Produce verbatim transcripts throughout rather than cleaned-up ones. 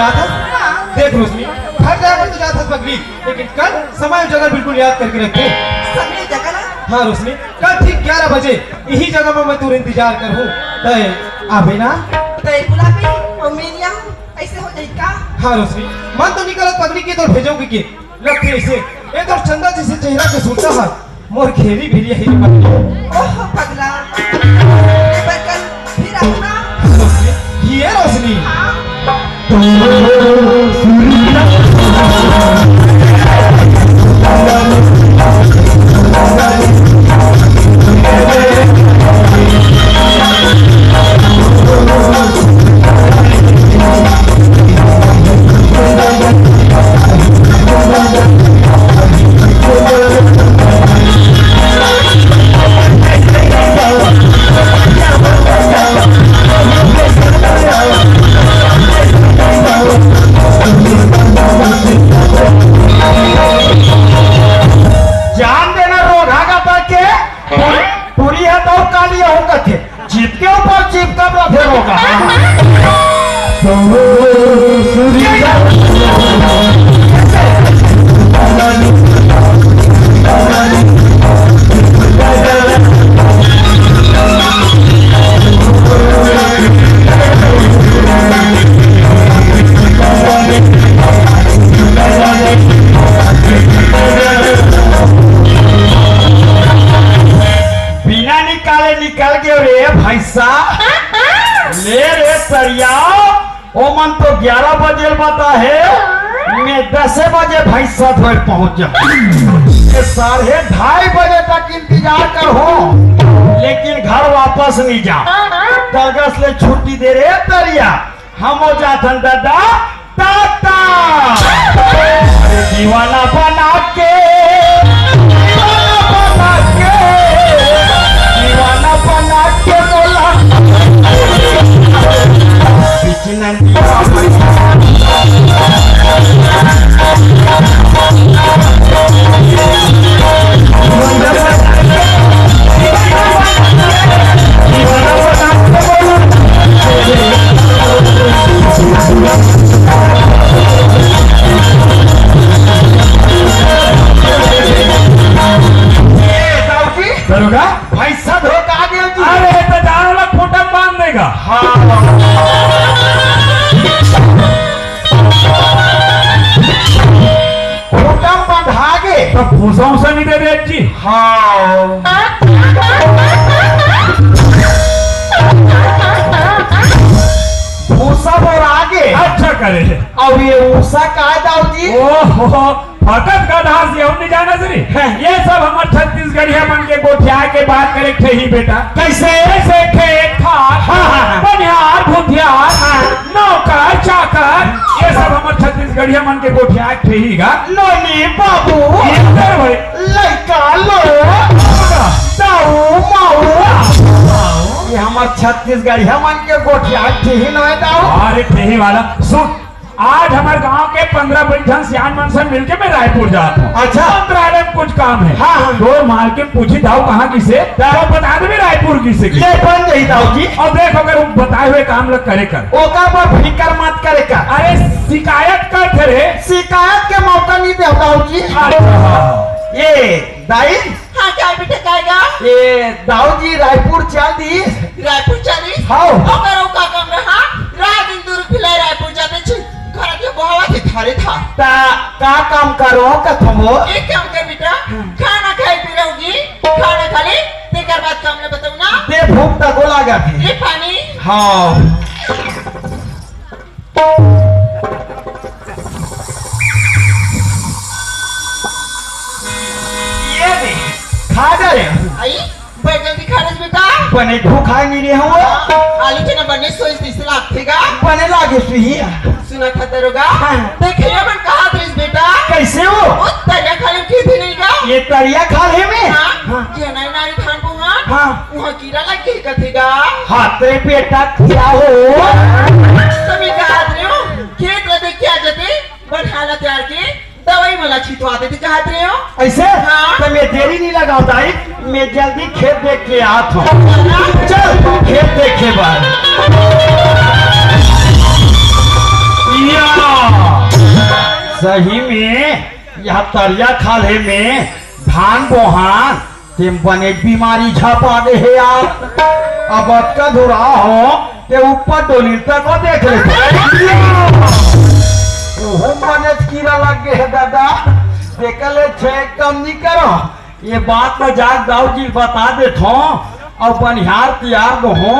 जात हस? हाँ। देख रोशनी, घर जाए बर तो जात हस पगली, लेकिन कल समय अउ जगह बिल्कुल याद करके रखबे। समय जगह ना? हाँ रोशनी, कल ठीक ग्यारह बजे इही जगह में मैं तोर इंतजार करहूँ। तय आबे ना? तय बुलाबे अउ मैं नइ आहूँ, अइसे हो जाही का? हाँ रोशनी, मन तो नइ करत पगली के तोर भेजों कहिके, लगथे अइसे, ए तोर चंदा जइसे चेहरा के सुरता ह मोर घेरी भेरी हे रे पगली। ओहो पगला, एबर कल फिर आबे ना। ये रोशनी। हाँ। जान देना रोगहा का बात के, पूरी, पूरी है तो काली हो कथे। जीप के ऊपर जीप का बफे होगा। बिना निकाले निकल गयो रे भैंसा। ले रे तरिया, ओमन तो ग्यारह बजे बता हे, मैं दसे बजे भैंसा धोए पहुंच जाऊं। ये साढ़े ढाई बजे तक इंतजार करहूं, लेकिन घर वापस नइ जांव। दगस ले छुट्टी दे रे तरिया, हमो जाथन दादा, टाटा। अरे दीवाना बना के, दीवाना बना के, दीवाना बना के बोला। बिचनन दरोगा, भैंसा धो के आ गयो जी। अरे, तो जान ला, खूंटा बांध देगा। हाँ। खूंटा बंधा गे। तो भूसा उसा नहीं दे रहे जी। हाँ। भूसा बोरा गे। अच्छा करे। अब ये उषा का दाऊ जी? ओहो, फकत गधा से हम नहीं जाना सरी। हैं। ये सब हमर छत्तीसगढ़िया मन के गोठिया के बात करे थे ही बेटा। कैसे? जैसे खेत खार, हाँ, हाँ, हाँ। बनिहार, भुतिहार, हाँ। नौकर, चाकर, ये सब हमर छत्तीसगढ़िया मन के गोठिया के ही गा। नोनी बाबू, ये कर भाई। लइका लो, दाऊ माऊ, ये हमर छत्तीसगढ़िया मन के गोठिया के ही नोए दाऊ। अरे, ठेही वाला, सुन, आज हमर गांव के पंद्रह बीस झन सियान मन से मिलके मैं रायपुर जात हूँ। अच्छा। मंत्रालय में कुछ काम है। हाँ, हाँ। तोर मालकिन पूछी दाऊ कहाँ गिसे, हाँ। तो बता देबे रायपुर गिसे की। ले बन जाही दाऊ जी। अउ देख, अगर वो बताए हुए काम ल करे कर। ओकर बर फिकर मत करे कर। अरे शिकायत कर थे रे। शिकायत के मौका नहीं दे दाऊ जी। अच्छा। ये दाई, हाँ, का बेटा, काय गा? ए, दाऊ जी रायपुर चल दिस। रायपुर चल दिस? हाँ। ओकर अउ का काम रहा? रात दिन दूर भिलाई रायपुर जाते छी। घर के बहावा थे थारे था। ता का काम करो कथमो? एक काम कर बेटा, हाँ। खाना खाए पी रहोगी, खाना खा ले, तेकर बाद काम ले बताऊँ ना। दे भूख तको लागा थी। ले पानी। हाँ। ये दे, खा जा रे। आई, बड़ जल्दी खा लेस बेटा। बने भूखाए नहीं रहे हो। आलू चना बने सोच दिस लागथे गा। बने लागे सुही। सुना था दरोगा। हाँ। देखे ये मन कहा दिस बेटा। कैसे हो? वो तरिया खाले की थी नहीं गा। ये तरिया खाले में? हाँ। हाँ। ये नहीं नारी खान को हाँ। हाँ। वहाँ कीड़ा लग गई कथेगा। हाथ रे बेटा क्या हो? तभी कहा रहे हो, खेत ला देख के आ जाते, बढ़िया ला तैयार के दवाई मला छिटवा देते कहा रहे हो। ऐसे? हाँ। तो मैं देरी नहीं लगाता है, मैं जल्दी खेत देख के आता हूँ। चल, खेत देखे बार। या अही में, यह तरिया खाल्हे में धान बोहान, तेम बने बीमारी झपा दे हे यार। अब अतका धुरा हो, ते ऊपर डोली तक को देख ले। ओहो मने कीरा लग गे हे दादा, तेकर ले छे कम नहीं करो। ये बात मैं जाग दाऊ जी बता देथों, अउ बनिहार तियार दो हो,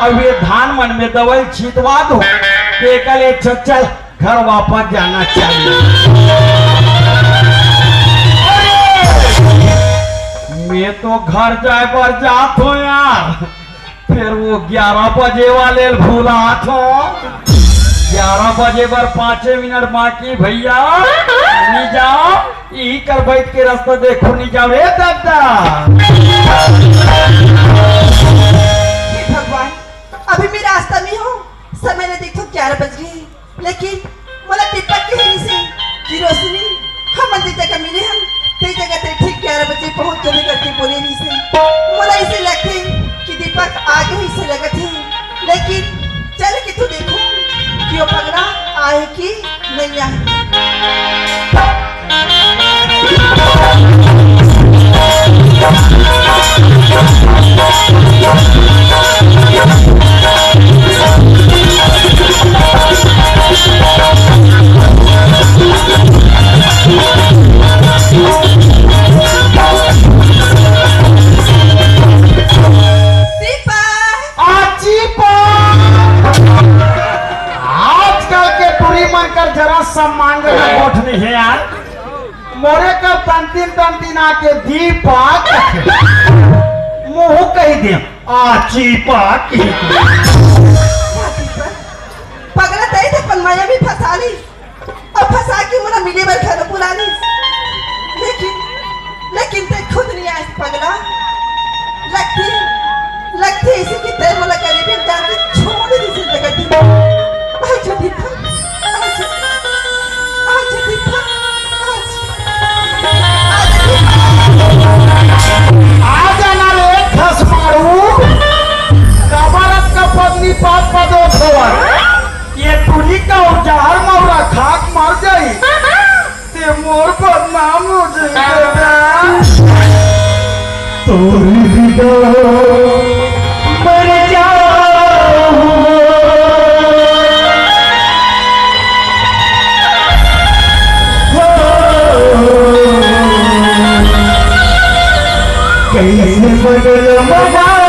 अउ ये धान मन में दवाई छिटवा दो। तेकर ले चल, चल, घर वापस जाना चाहिए। अरे, मैं तो घर जाए बर जात हो यार। फिर वो ग्यारह बजे वाले ल भुलात हो। ग्यारह बजे बर पाँचे मिनट बाकी भैया, नहीं जाओ, यही कर बैठ के रास्ता देखो, नहीं जाओ रे दादा। हे भगवान, अभी मैं रास्ता में हूँ, समय ले देखो ग्यारह बज गए। लेकिन मोला दीपक कहे रिहिसे कि रोशनी, हमन जे जगह मिले हन, ते जगह ते ठीक ग्यारह बजे पहुंच जाबे करके बोले रिहिसे। मोला इसे लगथे कि दीपक आ गे होही, इसे लगत हे, लेकिन चल के तो देखो कि वो पगला आए कि नहीं आए। दीपक। आजी पा। आजकल के टूरी मन कर जरा सम्मान जनक गोठ नइ हे यार। मोरे कर तंतिन तंतिन आके दीपक, मुंह कहि दे, आची पाक। पगला तई तो अपन माया में फंसा ली। अब फंसा के मोला मिले बर घलो बुला लिस। लेकिन, लेकिन ते खुद नहीं आइस पगला। लगथे, लगथे इसे कि ते मोला गरीबी में जान के छोड़ दे इसे जगह दी। अच्छा दीपक, अच्छा, अच्छा दीपक, अच्छा। आ जाना रे खस मारू। काबर अतका पत्नी पाप पदो छोड़। ये टूरी का जहर मौरा खाक मर जाई, ते मोर बदनाम हो जाई दादा। तोरी बिना मर जाऊं। हो, कैसे बदल मनाऊं।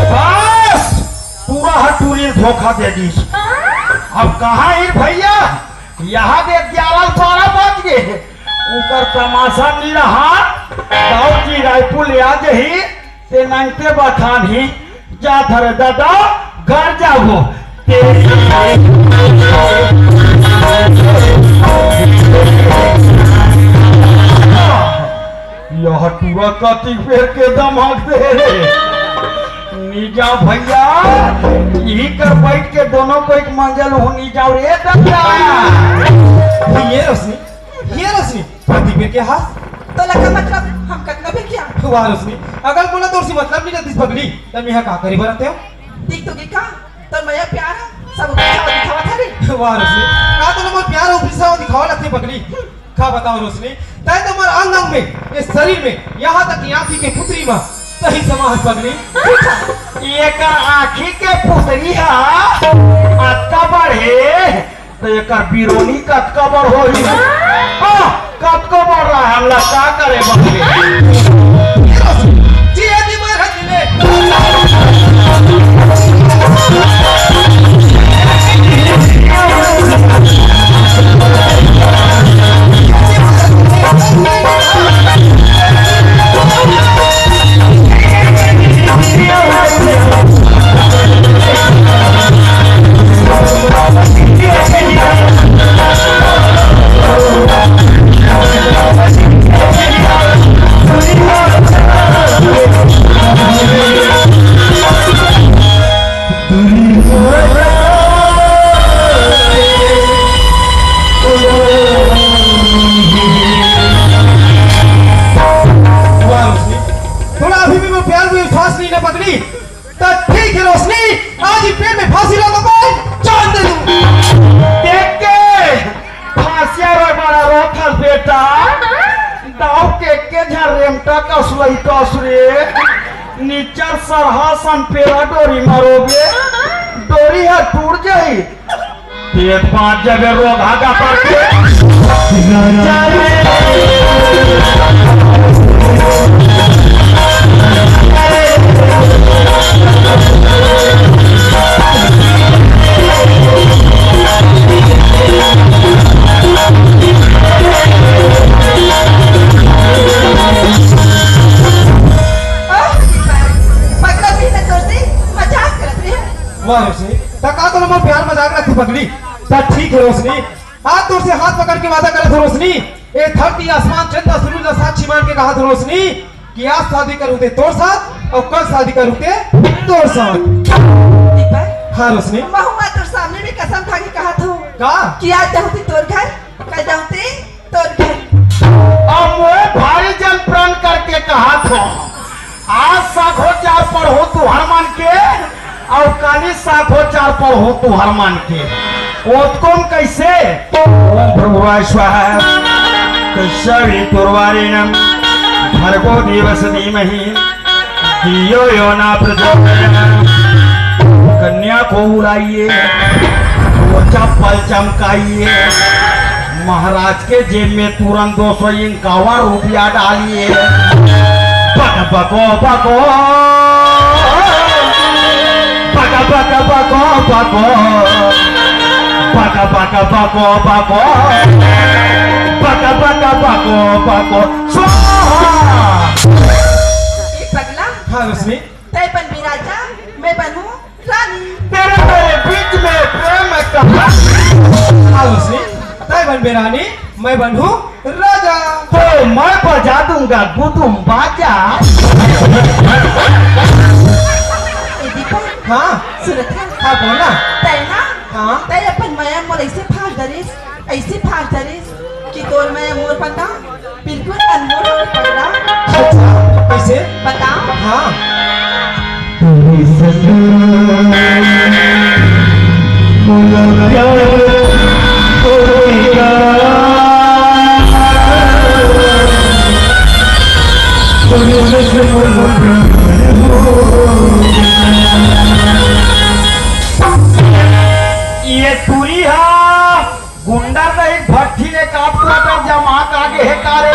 बस, पूरा ह टूरी धोखा दे दीस। अब कहाँ हे भैया? यहाँ दे ग्यारह बारह बज गे। उकर तमाशा नी रहा। दाऊ जी रायपुर ले आ जही, ते नंगते बखान ही। जा धरे दादा, घर जाबो। ते यह टूरा कतिक बेर के दमाग दे रे। नी जाओ भैया, यही कर बैठ के दोनों को एक मंजल हो, नी जाओ रे दादा। ये रोशनी, ये रोशनी, पति बेर के हाथ। तो लगा मतलब हम कतना बेर के हाथ? वाह रोशनी, अगर मोला तोर से मतलब नहीं रहती पगली, तब यहाँ का करी बरते हो? देख तो के का, तो मैं प्यार है, सब ऊपर दिखावा था रे। वाह रोशनी, का तो मोर प्यार ऊपर से दिखावा लगते पगली। का बताओ रोशनी, तय तो मोर अंग अंग में, ये शरीर में, यहाँ तक कि आँखी के पुतरी में सही समा हस पगली। एकर आँख ठीक है, पुतरी हा अतका बड़ हे, तो एकर बिरोनी कतका बड़ होही? हाँ, कतको बड़ रहा, हमला का करे बड़े? जिया दिमाग हथिले। वाह रोशनी, तोला अभी भी मोर प्यार में विश्वास नहीं ना पकड़ी? त ठीक है रोशनी, आज ही पेड़ में फांसी लगा दो, जान दे दूं। देख के फांसिया रो बड़ा रोथल बेटा, दाऊ के के झन रेमटा कसुलई कसुरे, निचर सरहा सन पेरा डोरी मारोबे, डोरी ह टूट जाही। पेट पाँच जगह रोग हागा पर। पगला भी न करते, मजाक करत रहे। वाह रोशनी, त का तोला मोर प्यार मजाक लगथे पगली? त ठीक है रोशनी, आज तोर से हाथ पकड़ के वादा करत हो रोशनी, ए धरती आसमान चंदा सूरज ला साक्षी मान के कहा था रोशनी कि आज शादी करूँ ते तोर साथ और कल शादी करूँ ते तोर साथ। दीपक, हाँ रोशनी। महूँ तोर सामने में कसम खा के कहा था का? कि आज जाऊँ ते तोर घर, कल जाऊँ ते तोर घर। अब मोए भारी जन प्रण करके कहा था, आज साखोचार पढ़ो तुहर मन के, अउ काली साखोचार पढ़ो तुहर मन के। ओतकोन कैसे? ओम भृगुवाय स्वाहा, तस्सवितुर्वरेण्यं भर्गो देवस्य धीमहि धियो यो न प्रचोदयात्। कन्या को बुलाइए, वो चप्पल चमकाइए, महाराज के जेब में तुरंत दो सौ इक्यावन रुपया डालिए। बक बको बको, बक बक बको बको, बक बक बको बको, बक बक बको बको। स्वाहा। ए पगला। हाँ रोशनी। तै बनबे राजा, मैं बनहूँ रानी। तेरे मेरे बीच में प्रेम कहा। हाँ रोशनी, तै बनबे रानी, मैं बनहूँ राजा। तो मैं बजा दूंगा गुदुम बाजा। ए दीपक, हाँ। सुनत हस? हाँ, बोला। तै ना, हाँ। तै अपन मया मोर ऐसे फाड़ डरिस, ऐसे फाड़ डरिस कि तोर मया मोर पता बिल्कुल अनमोल होगे पगला। अच्छा, कैसे? बताओ। हाँ। ये टूरी हा गुंडा सहित भट्ठी ले काट काट जमा का गे हे का रे?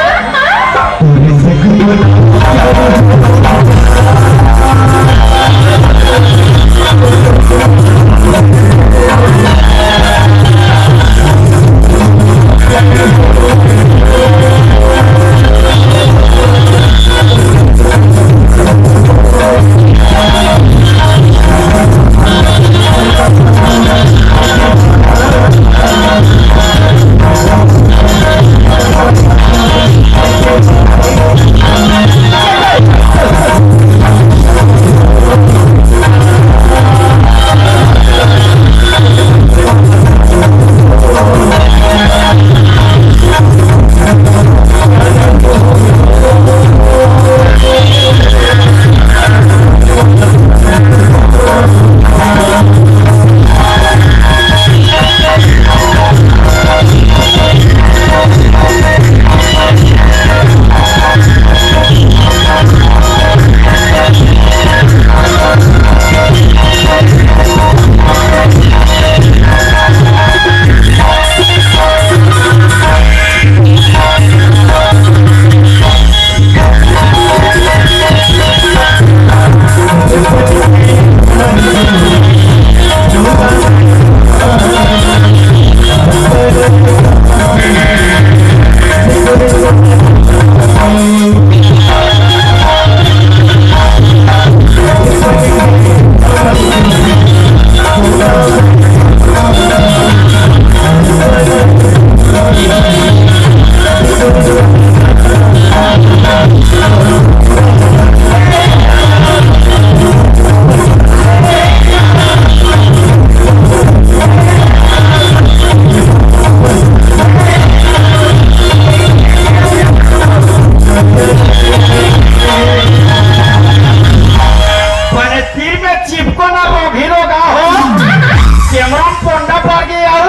चिपको ना, रोगी रोगा हो। कैमरा में पोंडा पड़ गया हो।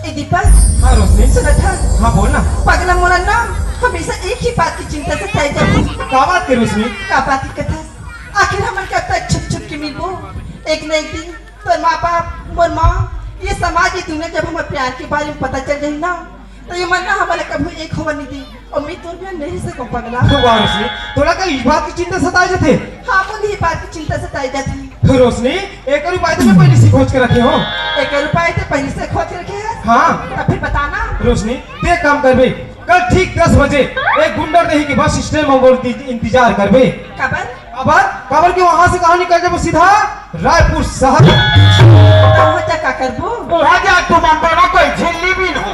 ए दीपक, हाँ, रोशनी। सुनत हस? हाँ, बोल ना। पगला मोला ना हमेशा एक ही बात की चिंता सताई जाथे। का बात के रोशनी? का बात की कथा? आखिर हमन कब तक छुप छुप के मिलबो? एक न एक दिन तोर माँ बाप, मोर माँ, ये समाज, ये दुनिया जब हमर प्यार के बारे में पता चल जाही ना, तो ये मन ना हमन ला कभू एक होवन नहीं दी। अउ मैं तोर बिना नहीं रह सकूँ पगला। वाह रोशनी, तोला का इस बात की चिंता सताए जाथे? हाँ, मोला ये बात की चिंता सताए जाथे। रोशनी, एक उपाय तो मैं पहले से खोज के रखे हूँ। एक उपाय तो पहले से खोज के रखे है? हाँ। तब फिर बताना। रोशनी, ते एक काम करबे, कल ठीक दस बजे एक गुंडरदेही के बस स्टैंड में मोर इंतजार करबे। काबर? काबर? काबर कि वहाँ से कहाँ निकल जाबो सीधा रायपुर शहर। तो वहाँ जा का करबो? वहाँ जा तुमन दोनों कोई झिल्ली बीनहू।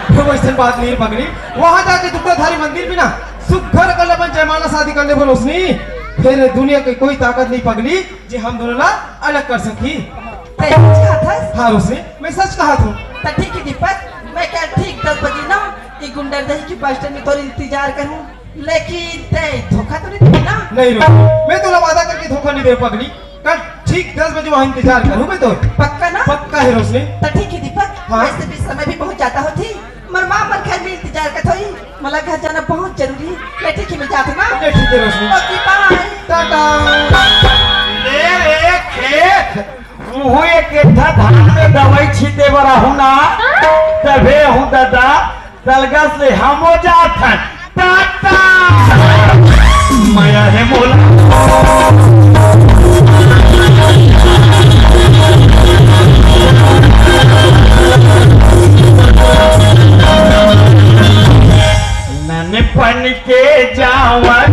तो वैसन बात नहीं रे पगली, वहाँ जाके दुर्गाधारी मंदिर में ना सुग्घर कल अपन जयमाला शादी कर लेबो रोशनी। फिर दुनिया के कोई ताकत नहीं पगली जे हम दोनों ला अलग कर सकी। तैं सच कहत हस? हाँ रोशनी, मैं सच कहत हूँ। त ठीक है दीपक, मैं कल ठीक दस बजे ना ये गुंडरदेही के बस स्टैंड में तोर इंतजार करूँ। लेकिन तैं धोखा तो नहीं देबे ना? नहीं रोशनी, मैं तोला वादा करके धोखा नहीं देबे पगली। कल ठीक दस बजे वहाँ इंतजार करूँ मैं तोर। पक्का ना? पक्का है रोशनी। त ठीक है दीपक, हाँ। वैसे भी समय भी बहुत ज्यादा होथे, मोर माँ मोर घर में इंतजार करत होही, मोला घर जाना बहुत जरूरी है। ले ठीक है, मैं जात हूँ ना। ले ठीक है रोशनी। ओके, बाय। टाटा। ले रे खेत, मुँह एक एठा धान में दवाई छीटे बर आहूँ ना, तभे आहूँ दादा। तलगस ले हमो जात हन। टाटा। मया हे मोला। ननपन के जावन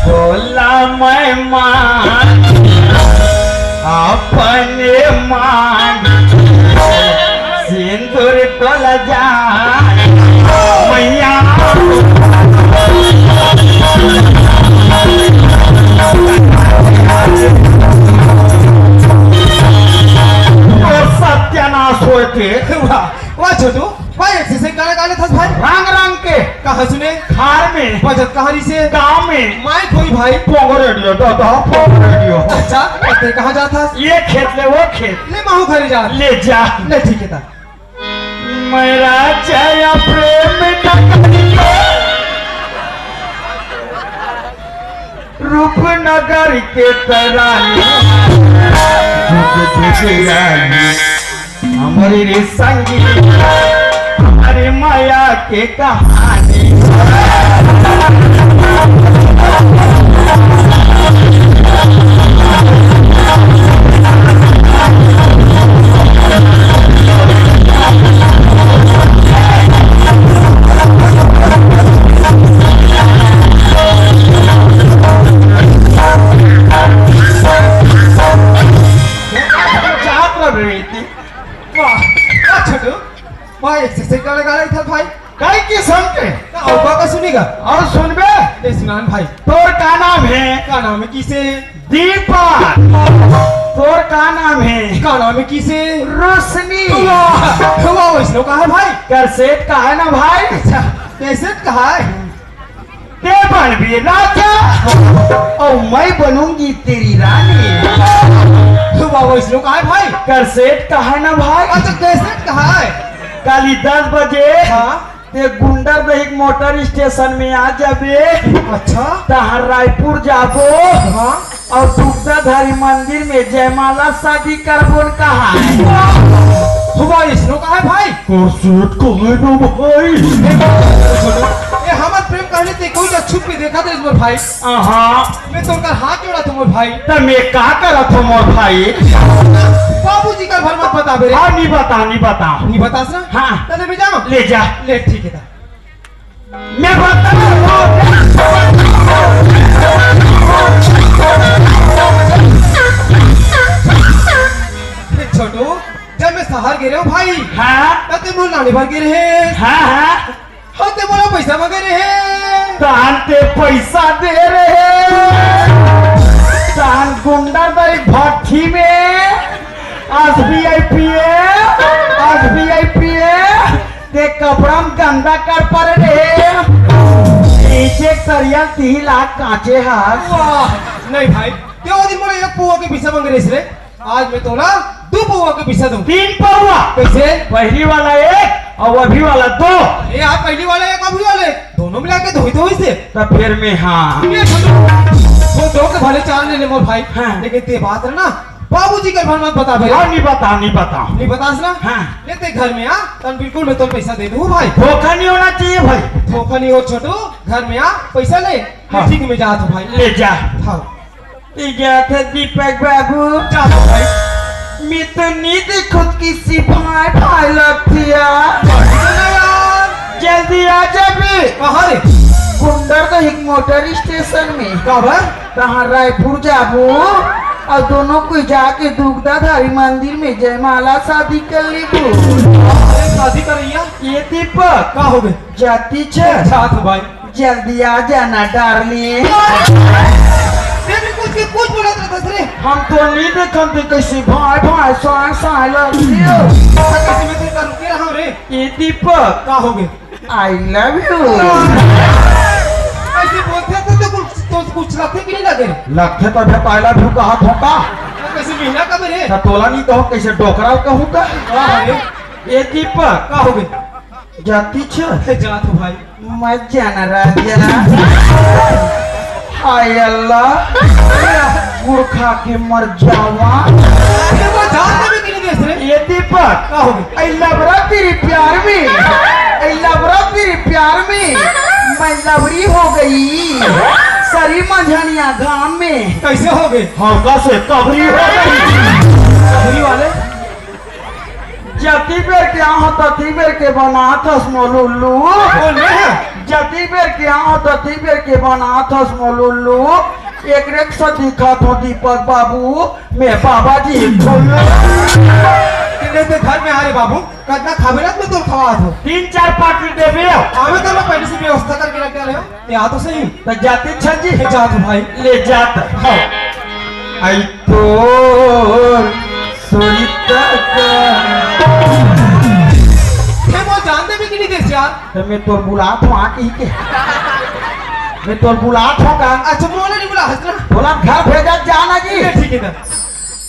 तोला मैं मान, अपने मान सिंदूर तोला जान मैया। वाह, वाह छोटू, वाह, एक से एक गाना गा लेथस भाई। रंग रंग के। कहाँ सुने? घर में। बजत कहाँ रहिसे? गाँव में। माइक होही भाई। पोंगो रेडियो, दादा, पोंगो रेडियो। अच्छा, तैं कहाँ जाथस? ये खेत ले वो खेत। ले महूँ घरे जात। ले जा। ले ठीक हे ता। मैं राजा या प्रेम नगर के रूपनगर के तरानी, जुग जुग रानी, हमारी रे संगी, हमारी माया के कहानी। वाह, वाह छोटू, वाह, एक से एक गाना गा रहा था भाई। कई किस्म के। अउ का, का सुनेगा? अउ सुनबे? ले सुना न भाई। तोर का नाम हे? का नाम हे किसे? दीपक। तोर का नाम हे? का नाम हे किसे? रोशनी। वाह, वाह, वैसनो कहाँ हे भाई? कैसेट कहाँ हे ना भाई? अच्छा, कैसेट कहाँ हे? तैं बनबे राजा अउ मैं बनूंगी तेरी रानी। वाह, वैसनो कहाँ हे भाई? कैसेट कहाँ हे ना भाई? अच्छा, कैसेट कहाँ हे? काली दस बजे हाँ। तैं गुंडरदही मोटर स्टेशन में आ जाबे। अच्छा। तहाँ रायपुर जाबो। हाँ। अउ दुग्धाधारी मंदिर में जयमाला शादी करबो न कहाँ हे? वाह, वैसनो कहाँ हे भाई? कैसेट कहाँ हे ना भाई? ए, छोटू, ए हमर प्रेम कहानी तैं कोई ना छुप के देखत रहिस मोर भाई। हाँ। मैं तोर कर हाथ जोड़त हँव मोर भाई। त मैं का करत हँव मोर भाई? बाबूजी कर भर मत बताबे रे। हाँ, नी बताँव, नी बताँव। नी बतास ना? हाँ। त ले मैं जाँव? ले जा। ले ठीक हे ता। मैं बताँव। ए छोटू, जब मैं शहर गे रहेंव भाई, हाँ। त तैं मोला लाने बर गे रहे। हाँ, हाँ। अउ तैं मोला पैसा मांगे रहे। तहान तैं पैसा दे रहे। तहान गुंडरदही भट्ठी में एसबीआई पीए, एसबीआई पीए, तैं कपड़ा में गंदा कर परे रहे। नीचे तरिया तीन लाख कांचे हस। वाह, नहीं भाई, तैं ओ दिन मोला एक पौवा के पैसा मांगे रहिस रे। आज मैं तोला दू पौवा के पैसा दूँ। तीन पौवा। कैसे? पहली वाला एक अउ अभी वाला दो। ए, आप पहली वाला एक, अभी वाला एक, दोनों मिला के दो ही तो होइसे। त फिर मैं हाँ। ये छोटू, वो दो के भले चार ले ले मोर भाई। हाँ। लेकिन तैं बात ना बाबूजी के भर मत बताबे। हाँ, नी बताँव, नी बताँव। नी बतास ना? हाँ। ले तैं घर में आ, तब बिल्कुल मैं तोला पैसा दे दूँ भाई। धोखा नी होना चाहिए भाई। धोखा नी हो छोटू, घर में आ, पैसा ले। हाँ। ठीक, मैं जात हँव भाई। ले जा। हाँ। तैं जात हस दीपक बाबू। जात हँव भाई। मैं तो नी देखँव किसे भाई भाई लगथे यार। चलो यार। जल्दी आ जाबे। कहाँ रे? गुंडरदही मोटर स्टेशन में। काबर? तहाँ रायपुर जाबो अउ दोनों कोई जाके दुग्धाधारी मंदिर में जयमाला शादी कर लेबो। अरे शादी करइया। ए दीपक। का होगे? जात हस? जात हँव भाई। जल्दी आ जाना डार्लिंग। तैं भी कुछ के कुछ बोलत रहत हस रे। हम तो नी देखँव तैं कइसे भाई भाई साय साय लगथे। कैसे मैं तेरे का रुके रहा रे। ए दीपक। का होगे? I love you। ऐसे बोलथे त तोला कुछ, तोला कुछ लगथे कि नहीं लगे? लगथे तभे तो I love you कहत हँव का। कैसे महिला का रे? त तोला नी कहँव कइसे डोकरा ल कहँव का। वाह रे। ए दीपक। का होगे? जात हस? जात हँव भाई। मत जाना राजा। हाय अल्लाह, गुड़ खा के मर जावा। अरे वो जान देबे कि नहीं देस रे? ए दीपक। का होगे? ए लबरा तेरे प्यार में, ए लबरा तेरे प्यार में मैं लबरी हो गई। सरी मंझनिया घाम में। कैसे होगे? हल्का से कबरी हो गई। कबरी वाले? जती बेर के आहँव तती बेर के बनात हस मोला उल्लू। बोल रे। जती बेर के आहँव तती बेर के बनात हस मोला उल्लू। एकरे से दिखत हँव दीपक बाबू, मैं बाबा जी ठुल्लू। तेरे तो घर में आ रे बाबू, कतना खाबे ना मैं तोला खवात हँव। तीन चार पाकिट देबे। अबे तो मैं पहले से व्यवस्था करके रख डारे हँव। ए, आ तो सही। त जात हस जी? ए, जात हँव भाई। ले जात। हाँ। आई तोर सरिता का मैं तोर बुलात हूँ, आ कही के। मैं तोर बुलात हूँ का? अच्छा, मोला नहीं बुला, हंसना। बोला, घर भेजा, जाना जी। ठीक है, ठीक है।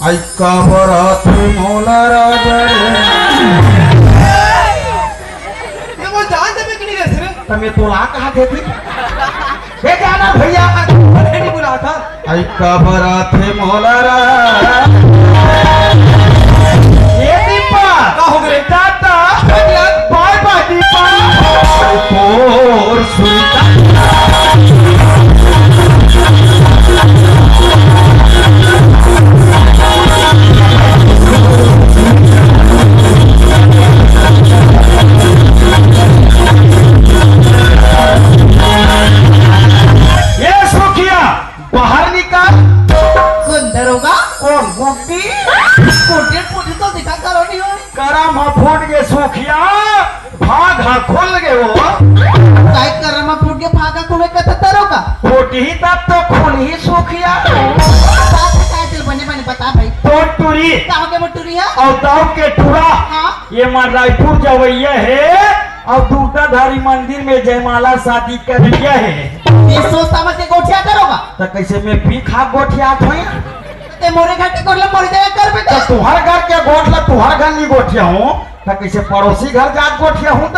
आई काबर आथे मोला राजा रे। ये वो जान दे, मैं कि नहीं रह रे? तो मैं तोला कहा थे थी? भेजा ना भैया। अरे, नहीं बुला था। आई काबर आथे मोला रा। ये दीपा। का हो गए? दादा। बाय बाय दीपा। और सुनता। ये सुखिया। बाहर निकल। कौन दरोगा? कौन गुड्डी? गुड्डी पुड्डी तो दिखा करो नहीं हो। करम ह फूट गे सुखिया, भाग ह खुल गे वो। काय करम ह फूट गे, भाग ह खुल गे, कथा दरोगा? फूटही तब तो खुलही सुखिया। बात है काय चल बने बने बता भाई। तो टुरी। का हो गया वो टुरी है? और दाऊ के टुरा। हाँ। ये मन रायपुर जवैया है और दुर्गाधारी मंदिर में जयमाला शादी करैया है। ये सोच समझ के गोठिया करोगा? त कैसे मैं पी खा गोठियात हों? ते मोरे घर के गोठ ला मोरे जगह कर बेटा। त तुहर घर के गोठ ला तुहर घर नहीं गोठिया हूँ, त कैसे पड़ोसी घर जात गोठिया हूँ त?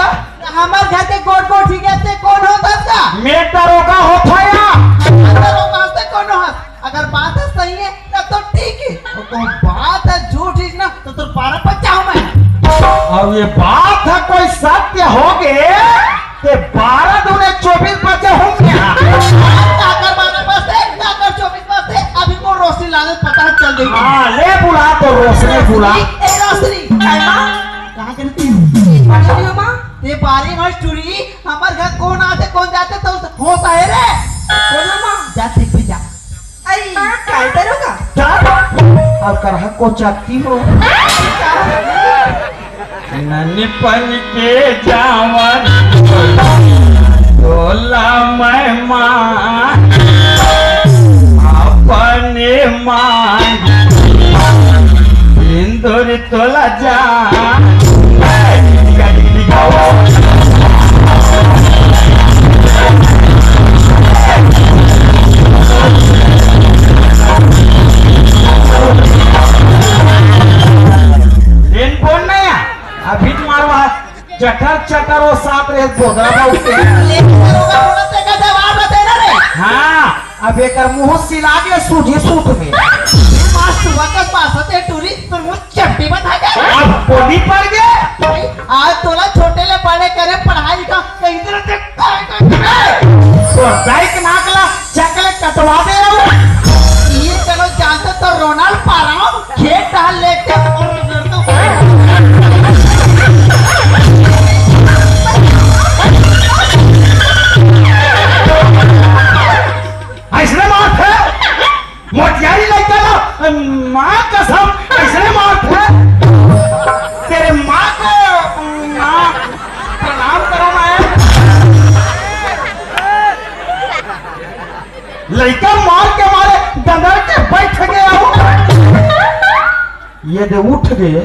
हमर घर के गोठ गोठी गया ते कौन होता का? मैं दरोगा होता या? दरोगा से कौन हो? अगर बात है सही है ना तो ठीक है, और कोई बात है झूठी ना तो तोर बारह बच्चा हूँ मैं। और ये बात है कोई सत्य हो गए ते बारह दूने चौबीस बच्चे होंगे। काकर बारह बजते, काकर चौबीस बजते, अभी को रोशनी लाने पता चल गई। हाँ, ले बुला तो रोशनी बुला। ए रोशनी, कहाँ करती? अरे माँ, ये बारी मस्त टुरी, हमर घर कौन आते कौन जाते तो होता है रे। बोलो माँ। जा देख भी जा। आई, काय करोगा? जा। अब करहा को चाकती हो। ननी पन के जावन तोला मैं माँ अपने माँ। सिंदूर तोला जा। दिन बोल ना या, अभी तुम्हारा चटर चटर वो साथ रहे बोदरा बाबू के। लेकिन दरोगा बोला तेका जवाब न देना रे। हाँ, अब एकर मुंह सिला के सूझी सूत में। माँ सुबह का पास से टूरी तो मुंह चपटी बता दे। अब कोनी पड़ गए। भाई, आज तोला छोटे ले बड़े करे पढ़ाई का कहीं तरह से काय का तो दाई के नाक ला चकले कटवा दे रहो। ये चलो जानते तो रोनाल्ड पाराओ खेत डाल लेते और उधर तो ऐसने मारथे, मोटियारी लइका ला, माँ कसम, ऐसने मारथे। तेरे माँ को, माँ, प्रणाम करो माँ। लइका मार के मारे डगर के बैठ गया हो। ये दे उठ गए।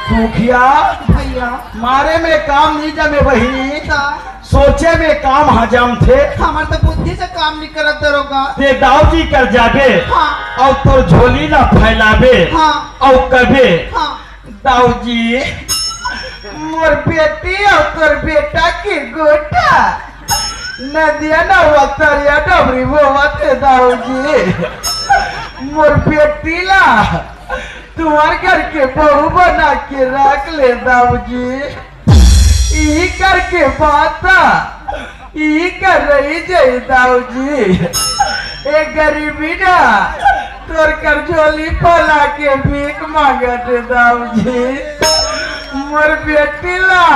सुखिया, भैया। मारे में काम नहीं जमे बहिनी। का? सोचे में काम ह जमथे। हमर तो बुद्धि से काम नहीं करत दरोगा। ते दाऊ जी कर जाबे। हाँ। और तोर झोली ला फैलाबे। हाँ। और कबे। हाँ। दाऊ जी, मोर बेटी और तोर बेटा के गोटा नदिया नवा तरिया डबरी बोवत हे दाऊ जी। मोर बेटी ला तुम्हार घर के बहू बना के रख ले दाऊ जी। यही करके बात था। ई कर रही जय दाऊ जी। ए गरीबी ना, तोर कर झोली फैला के भीख मांगत हे दाऊ जी। मोर बेटी ला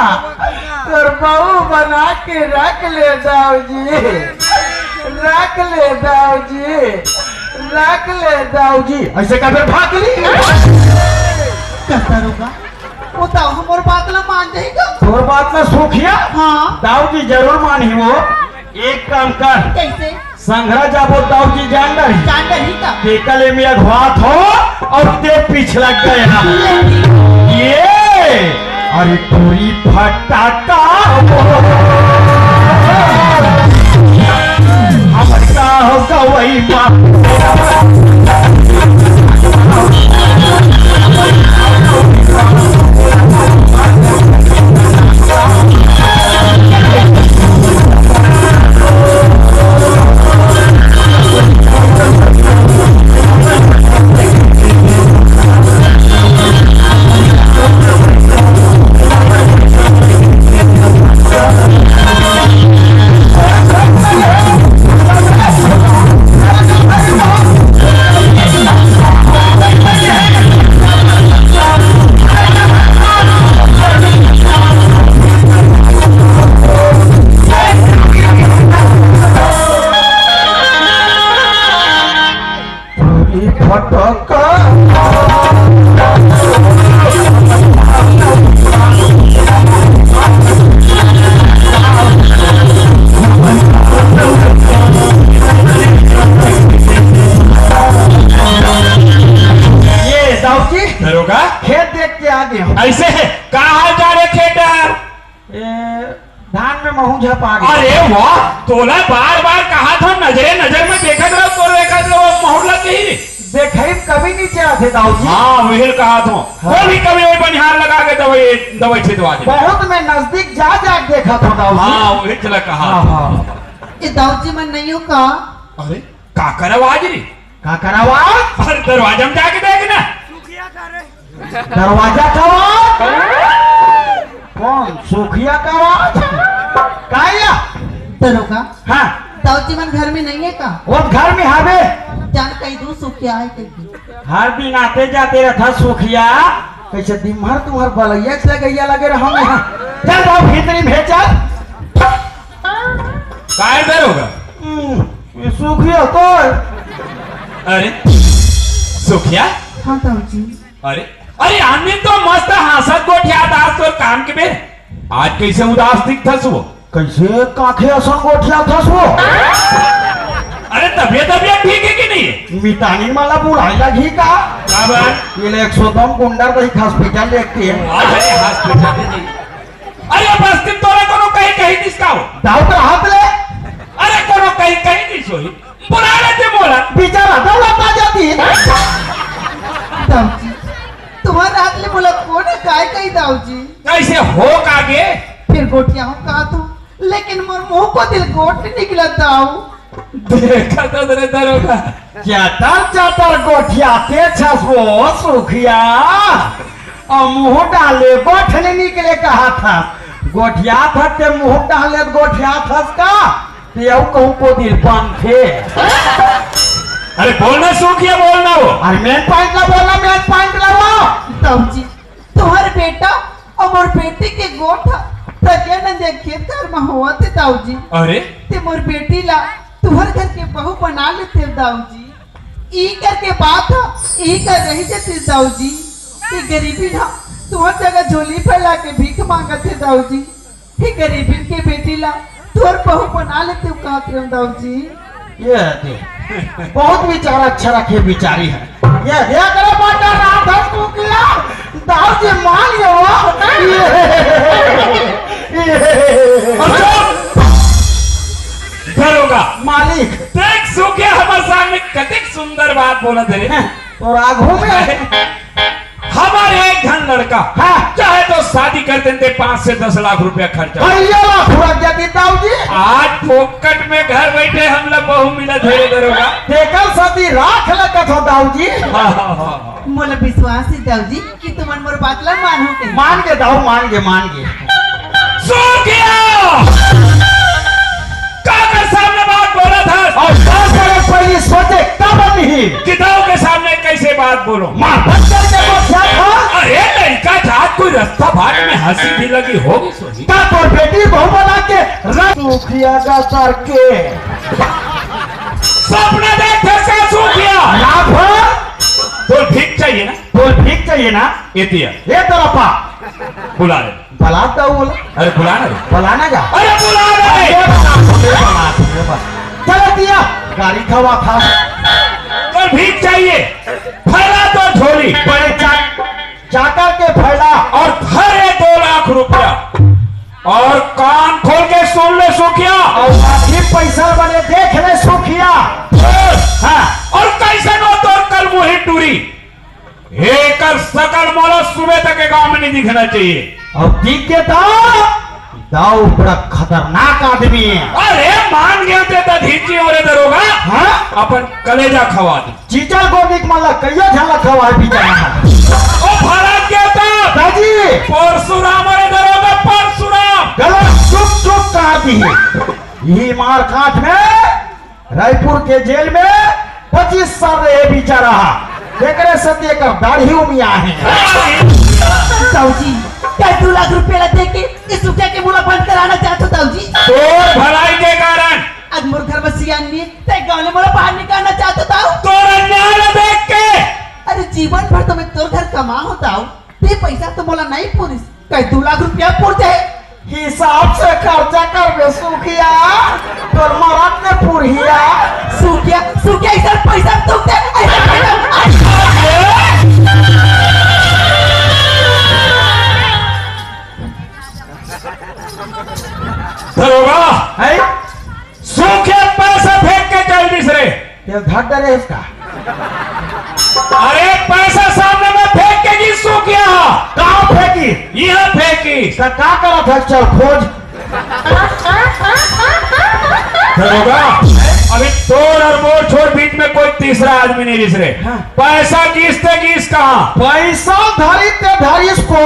तोर बहू बना के रख ले दाऊ जी। रख ले दाऊ जी। रख ले दाऊ जी। ऐसे का फिर भाग ली? करता रुका। वो दाऊ हमर बात ला मान जाही का? तोर बात ला सुखिया? हाँ। दाऊ जी जरूर मानही वो। एक काम कर। कैसे? संघरा जाबो दाऊ जी जान डरही। जान डरही का? ते कले में अघवात हो और ते पिछला गया। ये अरे टूरी फटाका हो, हमर गाँव गवई मा। टूरी फटाका। ये दाऊ जी, दरोगा? खेत देख के आ गए हो। ऐसे है? का हाल चाल है खेत? ए, धान में महूं झपा गया। अरे वाह, तोला बार बार कहा था, नजरे नजर में देखत रहो, तोर देखत रहो, महूं लग गई रे। देखई कभी नहीं चला थे दाऊ जी। हाँ, वही कहा था। हाँ। वो भी कभी वही बनिहार लगा के दवाई, दवाई छिटवा दे। बहुत मैं नजदीक जा जा के देखा था दाऊ जी। हाँ, वही चला कहा हाँ, था। हाँ। ये दाऊ जी मन नहीं हो का? अरे, का कर आवाज रे? का कर आवाज? अरे, दरवाजा में जाके देख ना। दरवाजा का आवाज? कौन? सुखिया का आवाज? का या? दरोगा, हाँ। दाऊ जी मन घर में नहीं है का? वो घर में हावे। जान कही दू सुखिया है कही। हर दिन आते जाते रहता सुखिया। कैसे दिन भर तुम्हार बलैया से गैया लगे रहो यहाँ। चल दाऊ भीतरी में चल। काय दरोगा? हम्म, ये सुखिया तो। अरे, सुखिया? हाँ दाऊ जी। अरे, अरे, आन दिन तो मस्त हाँसत गोठियात, आज तोर काम के बेर, आज कैसे उदास दिखथस वो? कैसे काखे असन गोठियाथस वो? अरे, तबियत, तबियत ठीक है कि नहीं? मितानी वाला बुलाए लगी का? का बात? ये ले एक सौ दम गुंडर दही हॉस्पिटल लेके। अरे, हॉस्पिटल नहीं। अरे, बस दिन तोरा कोनो कहीं, कहीं दिस का हो? दाऊ का हाथ ले। अरे, कोनो कहीं, कहीं नहीं सोई। बुला लेते मोला। बेचारा दौलत आ जाती। दाऊ जी, तुम्हारे हाथ ले मोला कोन काय कही दाऊ जी? कैसे हो कागे? फिर गोठिया हूँ कहा तू, लेकिन मोर मुंह को दिल गोठ निकला दाऊ। देखा तो रे दरोगा। चातर चातर गोठियाते छस वो सुखिया। अउ मुंह डाले गोठ ले निकले कहा था। गोठियात हस ते मुंह डाले गोठियात हस का? ते अउ कहूं को दिल पान थे। अरे बोलना सुखिया, बोलना वो। अरे मेन पॉइंट ला बोलना, मेन पॉइंट ला वो। दाऊ जी, तुम्हारे बेटा अउ मोर बेटी के गोठ ह तरिया नदिया खेत खार म होवत हे दाऊ जी। अरे? ते मोर बेटी ला तुहर घर के बहू बना लेते दाऊ जी। ई करके बात ह, ई कर रही जतिस दाऊ जी। ये गरीबी ना तुहर जगह झोली फैला के भीख मांगत हे दाऊ जी। ये गरीबी के बेटी ला तुहर बहू बना लेते कहत रहे दाऊ जी। ये दे, बहुत विचार अच्छा रखे बिचारी ह। ये दे, अगले बार डर रहा था तू किया, दाऊ जी मान गए हो। ये, ये। और चुप! दरोगा। मालिक। देख सुखिया हमर सामने कतिक सुंदर बात बोलत हे रे। हैं, तोर आगू में। हमर एक झन लड़का हाँ। चाहे तो शादी कर देते, पाँच से दस लाख रुपया खर्चा। भैया लाख हुआ क्या दी दाऊ जी? आज फोकट में घर बैठे हम लोग बहू मिलत हे रे दरोगा। तेकर सती राख ले कथो दाऊ जी। हाँ, हाँ, हाँ, हाँ। मोला विश्वास हे दाऊ जी कि तुमन मोर बात ला मानहू के। मान गे दाऊ, मान गे, मान गे। सुखिया! काकर सामने बात बोलत हस? अउ का करे पहली सोचे का बनी? कि दाऊ के सामने कैसे बात बोलो? मार बंद करके बोल क्या था? अरे लड़का जात कोई रास्ता बाट में हंसी भी लगी होगी सोची। का तोर बेटी बहू बना के रख सुखिया का सर के। सपना देख थे का सुखिया? लाभ है? बोल भीख चाहिए ना? बोल भीख चाहिए ना? ये दिया। ये तरफा। बुला ले। बलात दाऊ बोला। अरे बुला ना रे। बलाना का? अरे बुला ना रे। ये बलात, ये बलात, ये बलात। चलो दिया। गाड़ी खवा था। तो भीख चाहिए। फैला तो झोली। बड़े चा-, चाकर के फैला। और धर ये दो अउ कान खोल के सुन ले सुखिया। अउ आखिर पैसा बने देख ले सुखिया। हाँ। अउ कइसन हो तोर कलमुही टूरी? एकर सकल मोला सुबह तक के गांव में नहीं दिखना चाहिए। अउ दिख गे त दाऊ बड़ा खतरनाक आदमी हे। अरे मान गेंव ते त धीची हो रे दरोगा। हाँ? अपन कलेजा खवा दे। चीचल गोदी के मन ला कइयो झन ला खवाए पी जाना। ओ भड़क गेंव त दाजी। परसुराम हो रे दरोगा, परसुराम। गलत चुप चुप कहा दी। ये मार काट में रायपुर के जेल में पच्चीस साल रहे बेचारा। एकरे सेती एकर दाढ़ी उमिया हे। दाऊ जी, का दू लाख रुपया ला दे के इस सुखिया के मुंह ला बंद कराना चाहत हो दाऊ जी? तोर भलाई के कारण। आज मोर घर में सियान नहीं हे, ते गांव ले मोला बाहर निकालना चाहत हो दाऊ? तोर अन्याय ला देख के। अरे जीवन भर तो मैं तोर घर कमा हो दाऊ, ते पैसा तो मोला नहीं पूरिस, कहीं दू लाख रुपया पूर जाए। हिसाब से खर्चा करबे सुखिया, तोर मरद ने पुरहिया। सुखिया, सुखिया, इधर पैसा तुम दे, इधर पैसा। दरोगा, है? सुखिया पैसा फेंक के चल दिस रे। तेल धर डरे इसका। अरे पैसा सामने में फेंक के जी सुखिया। कहाँ फेंकी? यहाँ फेंकी। इसका का करा था? चल खोज। दरोगा, अभी तोर अउ मोर छोड़ बीच में कोई तीसरा आदमी नहीं रिस रे। हाँ। पैसा किस ते किस कहा? पैसा धरी ते धरी इसको।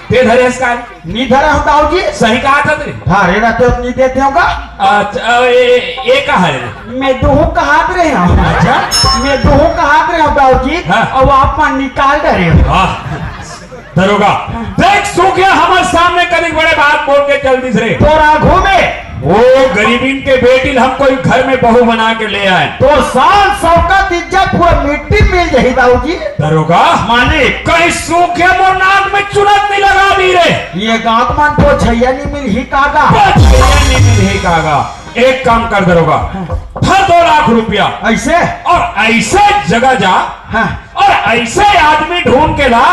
ते धरे हस का? नी धरे हो दाऊ जी। सही कहा था तेरे। धरे रहते हो, नी देते होगा। अच्छा, ए, ए, ए कहा है? मैं दोहू कहात रहे हूँ। अच्छा। मैं दोहू कहात रहे हूँ दाऊ जी। हाँ। अब आप मन निकाल डरे हो। वाह। दरोगा, देख सुखिया हमर सामने कभी बड़े बात बोल के चल दिस रे। तोर आघू में। वो गरीबीन के बेटी ल हम कोई घर में बहू बना के ले आए। तोर शान शौकत इज्जत पूरा मिट्टी में मिल जाही दाऊ जी। दरोगा, मालिक। कहीं सुखिया मोर नाक में चुनत नहीं लगा दी रे। ये गांव मन पोछैया नहीं मिलही कागा। पोछैया नहीं मिलही कागा। एक काम कर दरोगा, हाँ। धर दो लाख रुपया। ऐसे? अउ ऐसे जगह जा, हाँ। अउ ऐसे आदमी ढूंढ के ला,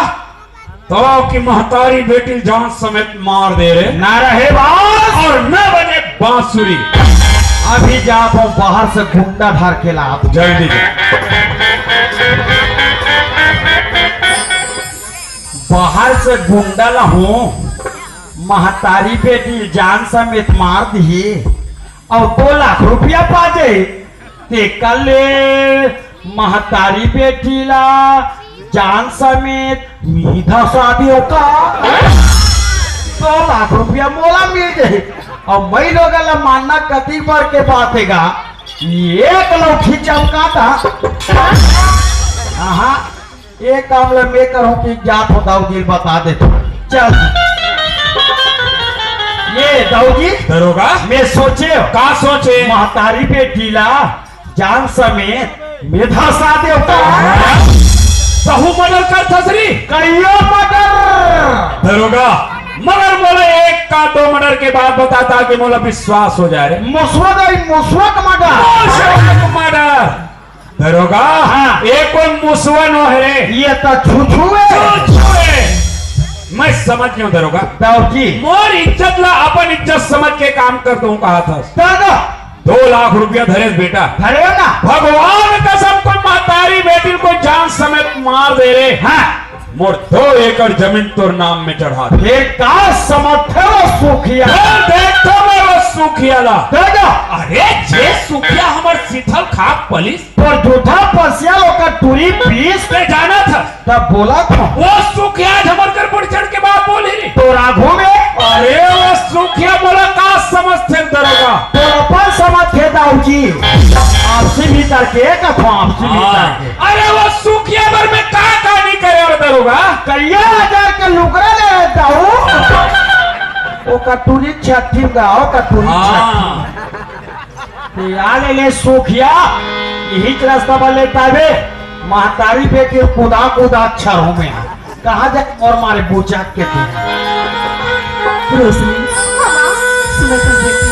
तो कि महतारी बेटी ल जान समेत मार दे रे। ना रहे बांस। अउ न बजे बांसुरी। अभी जात हूँ, बाहर से गुंडा धर के लात हूँ। जल्दी जा। बाहर से गुंडा ला हूँ, महतारी बेटी ल जान समेत मार दिही, अउ दो लाख रुपया पा जाही। तेकर ले महतारी बेटी ला जान समेत मी धसा देव का? दो लाख रुपया मोला मिल जाही। अउ मैं लोगन ला मारना कति बर के बात हे गा, एक लौठी चमका था। हाँ, ये काम ला मैं करहूँ कि जात हो दाऊ जी ल बता दे तू। चल। ये दाऊ जी, दरोगा? मैं सोचे। का सोचे? महतारी बेटी ला जान समेत मैं धसा देव का? तहूँ मर्डर करथस रे? कहियो मर्डर। दरोगा, मगर मोला एक का दो मर्डर के बात बता, ताकि मोला विश्वास हो जाए रे। मुसवा दाई, मुसवा का मर्डर। मुसवा का मर्डर। दरोगा, हाँ। ये कोई मुसवा नो हे रे। ये तो छुछुए। छुछुए। मैं समझ गेंव दरोगा। दाऊ जी। मोर इज्जत ला अपन इज्जत समझ के काम कर दूं कहा था। दादा। दो लाख रुपया धरेस बेटा। धरे ना। भगवान कसम को महतारी बेटी ल कोई जान समेत मार दे रे। हाँ। मोर दो एकड़ जमीन तोर नाम में चढ़ा दे। ये का समझ हे वो सुखिया? बोल देख तो मैं वो सुखिया ला। दादा। अरे जे सुखिया हमर सीथल खाक पलिस। तोर जूठा पसिया ल ओकर टूरी पीस। ते जानत हस? तब बोलत हूँ। वो सुखिया आज हमर कर बढ़ चढ़ के बात बोलही रे। तोर आघू में। अरे वो सुखिया मोला का समझथे दरोगा? तोर अपन समझथे दाऊ जी। आपसी भीतर के कथो, आपसी भीतर हाँ। के। अरे वो सुखिया बर मैं का का नहीं करे हंव दरोगा? करिया हजार के लुगरा ले दाऊ। ओकर टूरी छट्ठी गा, ओकर टूरी हाँ। छट्ठी। ते आ ले ले सुखिया, इहीच रस्ता बर लेटाबे, महतारी बेटी ल कुदा कुदा छरहूँ मैं। कहाँ जाए मोर मारे बुचक के तू? रोशनी, सुना था बेटी,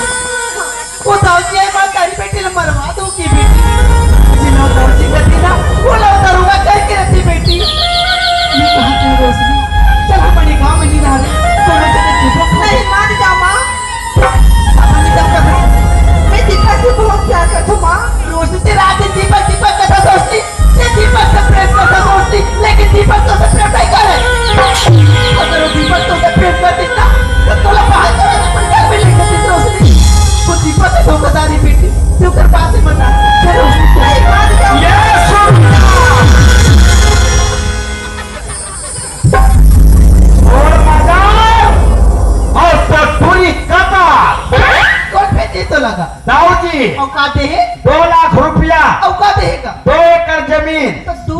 वो दाऊ जी आए महतारी बेटी ल मरवा दो की बेटी। जिन दाऊ जी करती ना, वो ला दरोगा करके रहती बेटी। ये कहा तू रोशनी, चल हमारे गाँव में नहीं रहा रे, कोनो जगह जीवो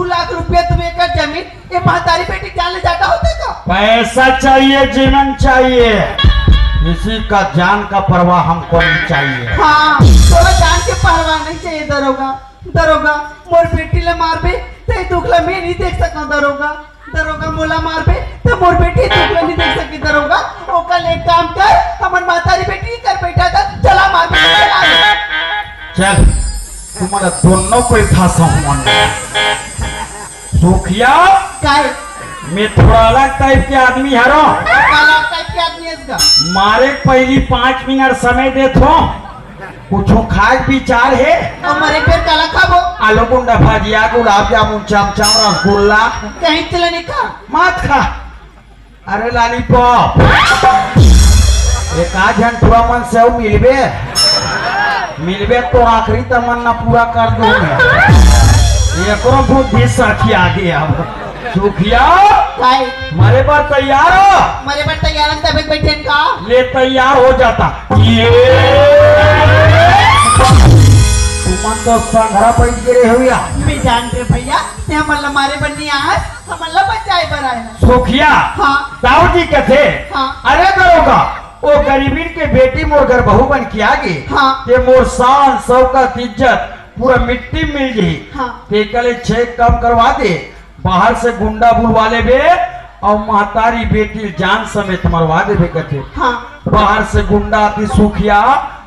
लाख रुपया तुम एकड़ जमीन, ये महतारी बेटी जान ले जाता होते का? पैसा चाहिए, जीवन चाहिए, किसी का जान का परवाह हमको नहीं चाहिए। हाँ, तोला जान के परवाह नहीं चाहिए दरोगा। दरोगा, मोर बेटी ला मारबे, ते दुख ला मैं नहीं देख सकूं दरोगा। दरोगा, मोला मारबे, ते मोर बेटी दुख ला नहीं देख सकी दरोगा। ओकर ले एक काम कर, हमन महतारी बेटी कर बैठा था, चला मारबे, चला। चल, तुम्हारा दोनों को एक था सहमन। सुखिया, काय? मैं थोड़ा अलग टाइप के आदमी हरो। अलग टाइप के आदमी है इसका। मारे पहली पाँच मिनट समय दे थो, कुछ खाए के विचार है? और मरे पेट काला खाबो? आलू गुंडा भजिया, गुलाब जामुन, चमचम, रसगुल्ला। कहीं चले नहीं खा। मत खा। अरे लॉलीपॉप, एक आध झन टुरा मन से अउ मिलबे, मिलबे तो आखिरी तमन्ना पूरा कर दूंगा। एकरो बुद्धि साथी आगे अब। सुखिया, काय? मरे बर तैयार हो? मरे बर तैयार हम तबे बैठे का? ले तैयार हो जाता। ये तुमन तो संघरा बैठ गिरे हो या? मैं जान रे भैया, ते हमन ला मारे बर नहीं आस, हमन ला बचाए बर आए हैं। सुखिया, हाँ। दाऊ जी कथे, हाँ। अरे दरोगा, वो गरीबीन के बेटी मोर घर बहू बन के आ गई, हाँ। ते मोर शान, शौकत, इज्जत पूरा मिट्टी में मिल गई। हाँ। ते कले छे कम करवा दे, बाहर से गुंडा बुलवा लेबे और महतारी बेटी जान समेत मरवा देबे कथे। हाँ। बाहर से गुंडा आती सुखिया,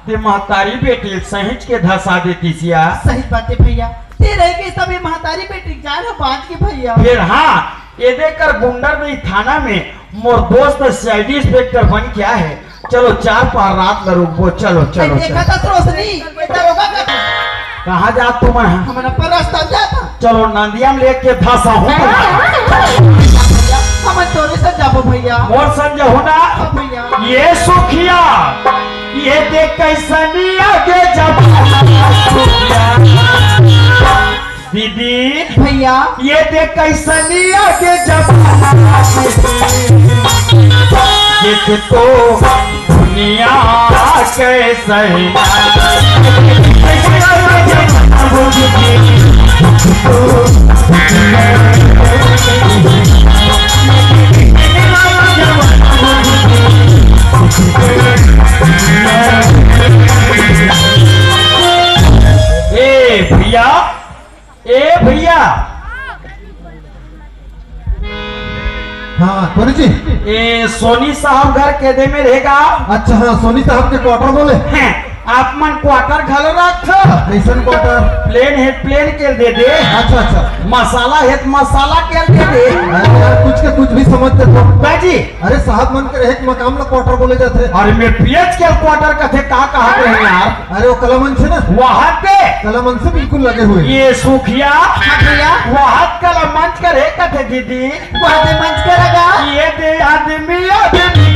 ते महतारी बेटी सहिंच के धसा देती सिया। सही बात है भैया, ते रह गए सब ये महतारी बेटी जान हो बांच के भैया। फिर हाँ, ये देखकर गुंडा नहीं थाना में मोर दोस्त सीआईडी इंस्पेक्टर बन के आए हैं। चलो चार पार रात में रुकबो। चलो, चलो, देखा चलो। था रोशनी, ये दरोगा का था। कहाँ जात तुम? हमन अपन रास्ता जाता। चलो नंदिया में लेके धसा हूँ। भैया, हमन तोरे से जाबो भैया। मोर संग हो ना। हाँ भैया। ये सुखिया, ये देख कैसनी आगे जब दीदी, भैया। ये देख कैसनी आगे जब देख तो दुनिया कैसे ए भैया, ए भैया। हाँ, कौन जी? ए, सोनी साहब घर के दे में रहेगा। अच्छा, हाँ, सोनी साहब के क्वार्टर बोले। हैं, आप मन क्वार्टर घलो रख। कैसन क्वार्टर? प्लेन है, प्लेन के दे दे। अच्छा, अच्छा। मसाला है तो मसाला के दे दे। अरे यार, कुछ के कुछ भी समझ देते हो। बाजी। अरे साहब मन के रहे के मकान ला क्वार्टर बोले जाते। अरे मैं पीएच के क्वार्टर कथे का कहा रहे यार? अरे वो कला मंच है ना? वहाँ पे। कला मंच से बिल्कुल लगे हुए। ये सुखिया। हाँ भैया। वहाँ कला मंच का रहे कथे दीदी। वहाँ पे मंच पे लगा। ये दे आदमी, आदमी।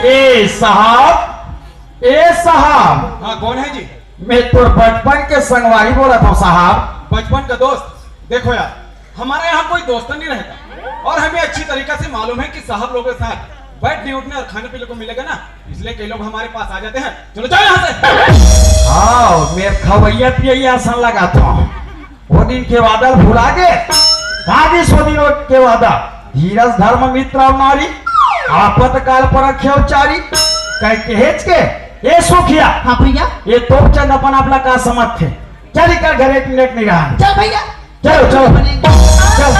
ए साहब, ए साहब। हाँ, कौन है जी? मैं तोर बचपन के संगवारी बोलत हूँ साहब। बचपन का दोस्त? देखो यार, हमारा यहाँ कोई दोस्त नहीं रहता और हमें अच्छी तरीका से मालूम है कि साहब लोगों के साथ बैठने उठने और खाने पीने को मिलेगा ना, इसलिए कई लोग हमारे पास आ जाते हैं। चलो जाओ यहाँ से। हाँ, मैं खवैया पियैया असन लगा था। वो दिन के वादा भुला गे? का दिस वो दिन के वादा? धीरज धर्म मित्र और नारी, आपत काल पर रखे उचारी। कह के हेच के, ए सुखिया। हाँ भैया। ये तोप चंद अपन आपला का समझ थे? चल इकर घर एक मिनट नहीं रहा। चल भैया। चलो, चलो। बने। चलो।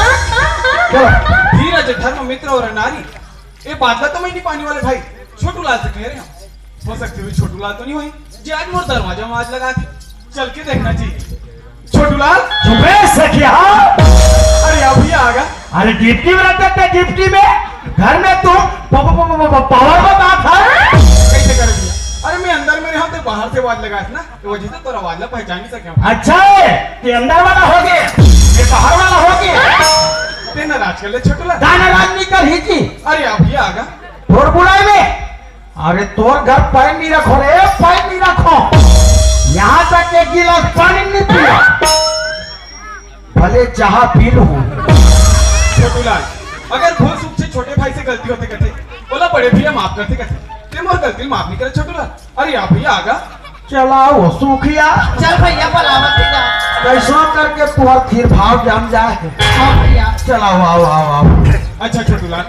चलो। धीरज धर्म मित्र और नारी, ये बात ला तो मैं नहीं पाने वाले भाई, छोटू लाल से कह रहे हैं। हो सकती हुई छोटू लाल तो नहीं हुई, जे आज मोर दरवाजा में आज लगा थी। चल के देखना चाहिए। छोटू लाल। चुपे सखिया। अरे अभी आ गया। अरे डिप्टी में रहते थे, डिप्टी में। घर में तुम प-, प-, प-, प-, प-, पावर बता था। कैसे कर दिया? अरे मैं अंदर में रहा तो बाहर से आवाज लगा ना, तो वजह से तोरा आवाज ला पहचान नहीं सके। अच्छा है, ते अंदर वाला हो गए, ये बाहर वाला हो गए। ते नाराज कर ले छोटू लाल। का नाराज नहीं कर ही जी। अरे अभी आ गया। और बुलाए में। अरे तोर घर पैर नहीं रखो रे, पैर नहीं रखो। यहाँ तक एक गिलास पानी नहीं पिया। भले चाह पी लूं, गलती होथे कथे, ओला बड़े भैया माफ करथे कथे, ते मोर गलती ल माफ नहीं करे छोटू ला। अरे या भैया आगा। चला वो सुखिया। चल भैया, बलावत हे का? कैसो करके तुहर खीर भाव जम जाए। हाँ भैया। चला, आओ, आओ, आओ। अच्छा छोटू लाल,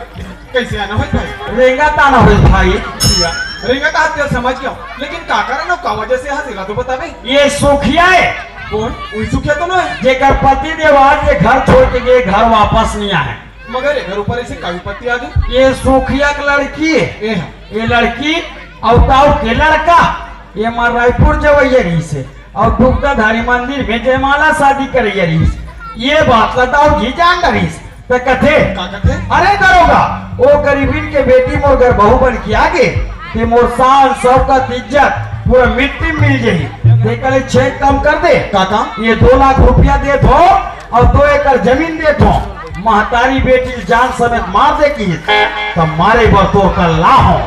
कैसे आना होइस भाई? रेंगत आना होइस भाई। भैया, रेंगत आत तेला समझ गया, लेकिन का कारण अउ का वजह से हंस, एला तो बताबे। ये सुखिया हे। कौन? वही सुखिया तो ना है? जेकर पति देव आज ये घर छोड़ के गए, घर वापस नहीं आए। मगर एकर ऊपर ऐसे का विपत्ति आ गई? ये सुखिया के लड़की हे। ए हा। ये लड़की अउ ताऊ के लड़का, ये मार रायपुर जवैया रहिस हे अउ दुग्धाधारी मंदिर में जयमाला शादी करैया रहिस। ये बात ला ताऊ जी जान डरिस, त कथे, का कथे? अरे दरोगा, वो गरीबिन के बेटी मोर घर बहू बन के आ गे, ते मोर शान, शौकत, इज्जत पूरा मिट्टी में मिल जाही। ते कले छेद कम कर दे। का काम? ये दो लाख रुपया देत हो अउ दो एकड़ जमीन देत हो, महतारी बेटी ल जान समेत मार दे किहिस, त मारे बर तोर कर ला हो।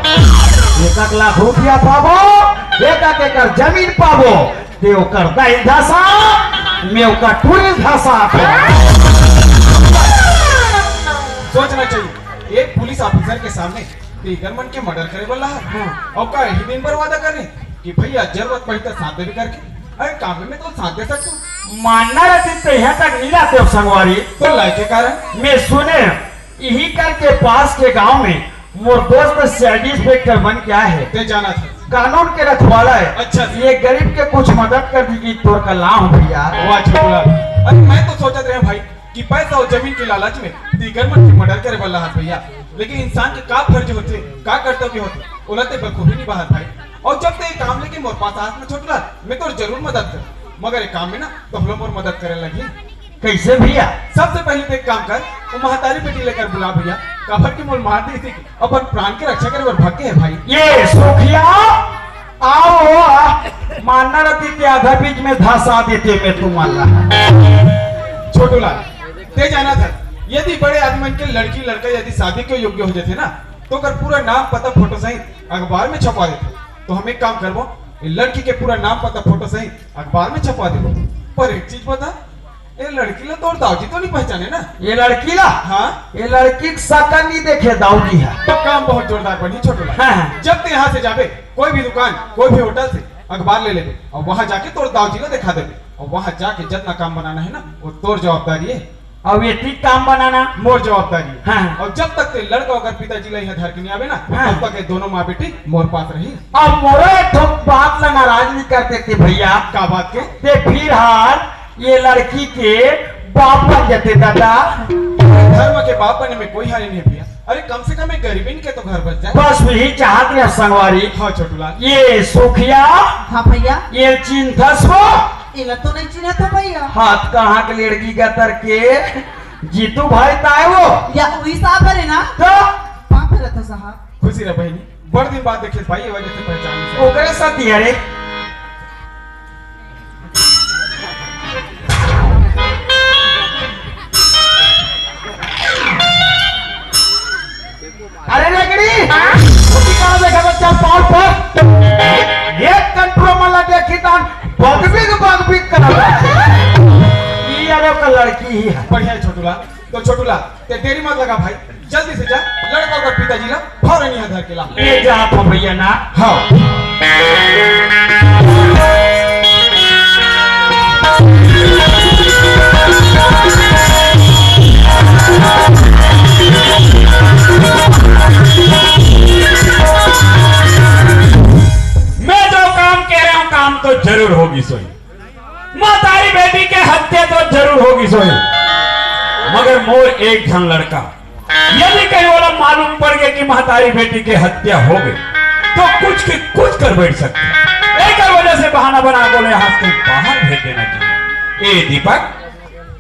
एक एक लाख रुपया पाबो, एक एक एकड़ जमीन पाबो, ते ओकर दाई धसा, मैं ओकर टूरी धसा। सोचना चाहिए, एक पुलिस ऑफिसर के सामने दीगर मन के मर्डर करे वाला है। हाँ। अउ का यही दिन पर वादा करे कि भैया जरूरत पड़ी तो साथ देबे करके। अरे काम में तो साथ दे सकते हो। मानना रहती तो यहाँ तक नहीं लाते हो संगवारी। तो लाए के कारण? मैं सुने यही करके पास के गांव में मोर दोस्त सीआईडी इंस्पेक्टर बन के आए हे। ते जाना था। कानून के रखवाला हे। अच्छा। ये गरीब के कुछ मदद कर दी कि तोर का लाभ भैया। वाह छोटू लाल। अरे मैं तो सोचत रहे भाई कि पैसा अउ जमीन के लालच में दीगर मन के मर्डर करे वाला हाथ भैया, लेकिन इंसान के का फर्ज होथे, का कर्तव्य होथे, ओला ते बखूबी निभात भाई। अउ जब ते ये काम लेके मोर पास आस ना छोटू लाल, मैं तोर जरूर मदद कर, मगर ये काम में ना तो हम लोग मोर मदद करे लगी। कैसे भैया? सबसे पहले तो एक काम कर, वो महतारी बेटी लेकर बुला भैया, काबर के मोल मार दी थी, अपन प्राण के रक्षा करे बर भाग के है भाई। ये सुखिया, आओ, आ, मानना रहती ते आधा बीच में धसा देते मैं तुम्हारा। छोटू लाल, ते जाना था, यदि बड़े आदमी मन के लड़की लड़का यदि शादी के योग्य हो जाते ना, तो ओकर पूरा नाम पता फोटो सहित अखबार में छपवा देते। तो हम एक काम करबो, ये लड़की के पूरा नाम पता फोटो सहित अखबार में छपवा देबो। पर एक चीज बता, ये लड़की ला तोर दाऊजी तो नहीं पहचाने ना? ये लड़की ला? हाँ। ये लड़की के शकल नहीं देखे दाऊजी है। तो काम बहुत जोरदार बनी छोटू लाल। हाँ, हाँ। जब ते यहाँ से जाबे, कोई भी दुकान, कोई भी होटल से अखबार ले लेबे और वहाँ जाके तोर दाऊजी ला दिखा देबे और वहाँ जाके जितना काम बनाना है ना, वो तोर जवाबदारी है। अब ये ठीक काम बनाना। मोर जवाबदारी है। हाँ। और जब तक ते लड़का ओकर पिताजी ला यहाँ धर के नहीं आवे ना, हाँ। तब तक ये दोनों माँ बेटी मोर पास रही। अब मोरो एक ठो बात ला नाराज नहीं कर देते भैया। का बात के? ते फिर हार ये लड़की के बाप बन जाते दादा। धर्म के बाप बने में कोई हानि नहीं भैया। अरे कम से कम एक गरीबिन के तो घर बस जाए। बस वही चाहत रहे संगवारी। हाँ छोटू लाल। ये सुखिया। हाँ भैया। ये चिंथस हो। एला तो नहीं चिन्हत हो भैया। हाथ कहाँ के लेड़गी गतर के जीतू भाई ताए वो। या वही साहब हरे ना? तो? पाँव परत हो साहब। खुशी रह बहिनी, बड़ दिन बाद देखे भाई, ये वजह से पहचान से। ओकरे साथ ही हरे। अरे लकड़ी, हाँ? ओती कहाँ देखा बच्चा पाँव पर? एक कंट्रो मला देखी तान बगबिग बगबिग करत। ई अरे ओकर लड़की ही है। बढ़िया है छोटू लाल। तो छोटू लाल, ते देरी मत लगा भाई, जल्दी से जा, लड़का ओकर पिताजी ला फौरन यहाँ धर के ला। ले जा आप भैया ना। हाँ। मैं जो काम कह रहा हूँ, काम तो जरूर होगी सोई। महतारी बेटी के हत्या तो जरूर होगी सोई, मगर मोर एक झन लड़का, यदि कहीं ओला मालूम पड़ गया कि महतारी बेटी के हत्या हो गई, तो कुछ के कुछ कर बैठ सकते। एकर वजह से बहाना बना के ओला यहाँ से बाहर भेज देना चाहिए। ए दीपक,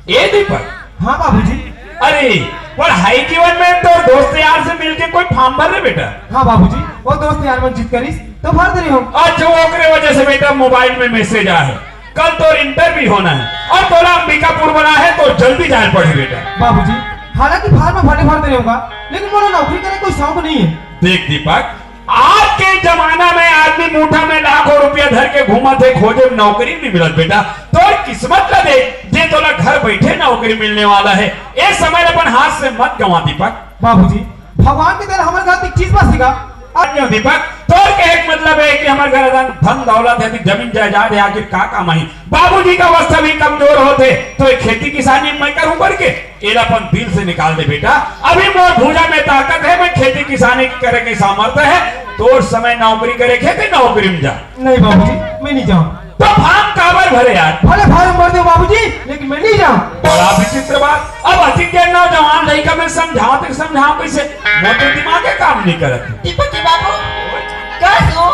ए दीपक। हाँ बाबूजी। अरे, पढ़ाई जीवन में तो दोस्त यार से मिलके कोई form भर ले बेटा। हाँ बाबूजी, वो दोस्त यार मन जिद करिस तो भर दे रहे हो। अच्छा, ओकरे वजह से बेटा मोबाइल में message आ है, कल तोर interview होना है और तोला अंबिकापुर बना है, तो जल्दी जाए पड़ही बेटा। बाबूजी, हालांकि form में भले भर दे रहे होगा, लेकिन मोला नौकरी करे कोई शौक नहीं है। देख दीपक, आज के जमाना में आदमी मुठा में लाखों रुपया धर के घूमत है, खोजे में नौकरी नहीं मिलत बेटा। तोर किस्मत ला देख, जे तोला घर बैठे नौकरी मिलने वाला है। ए समय अपन हाथ से मत गंवा दीपक। बाबूजी, भगवान के देन हमर घर एक चीज बस का। अब क्यों दीपक, तोर के एक मतलब है कि हमर घर धन दौलत है, जमीन जायदाद है, आखिर का काम है? बाबूजी का अवस्था भी कमजोर होते, तो ये खेती किसानी मैं करूं करके एला अपन दिल से निकाल दे बेटा। अभी मोर भुजा में ताकत है, मैं खेती किसानी करे के सामर्थ्य है। तोर समय नौकरी करे के, ते नौकरी में जा। नहीं बाबूजी, मैं नहीं जाऊँ। तो फार्म काबर भरे यार? भले फार्म भर दो बाबूजी, लेकिन मैं नहीं जाऊँ। बड़ा विचित्र बात। अब अतिक के नौजवान लइका में समझाओ, तो समझाओ कैसे? मोर तो दिमाग के काम नहीं करत। दीपक के बाबू, कह दो,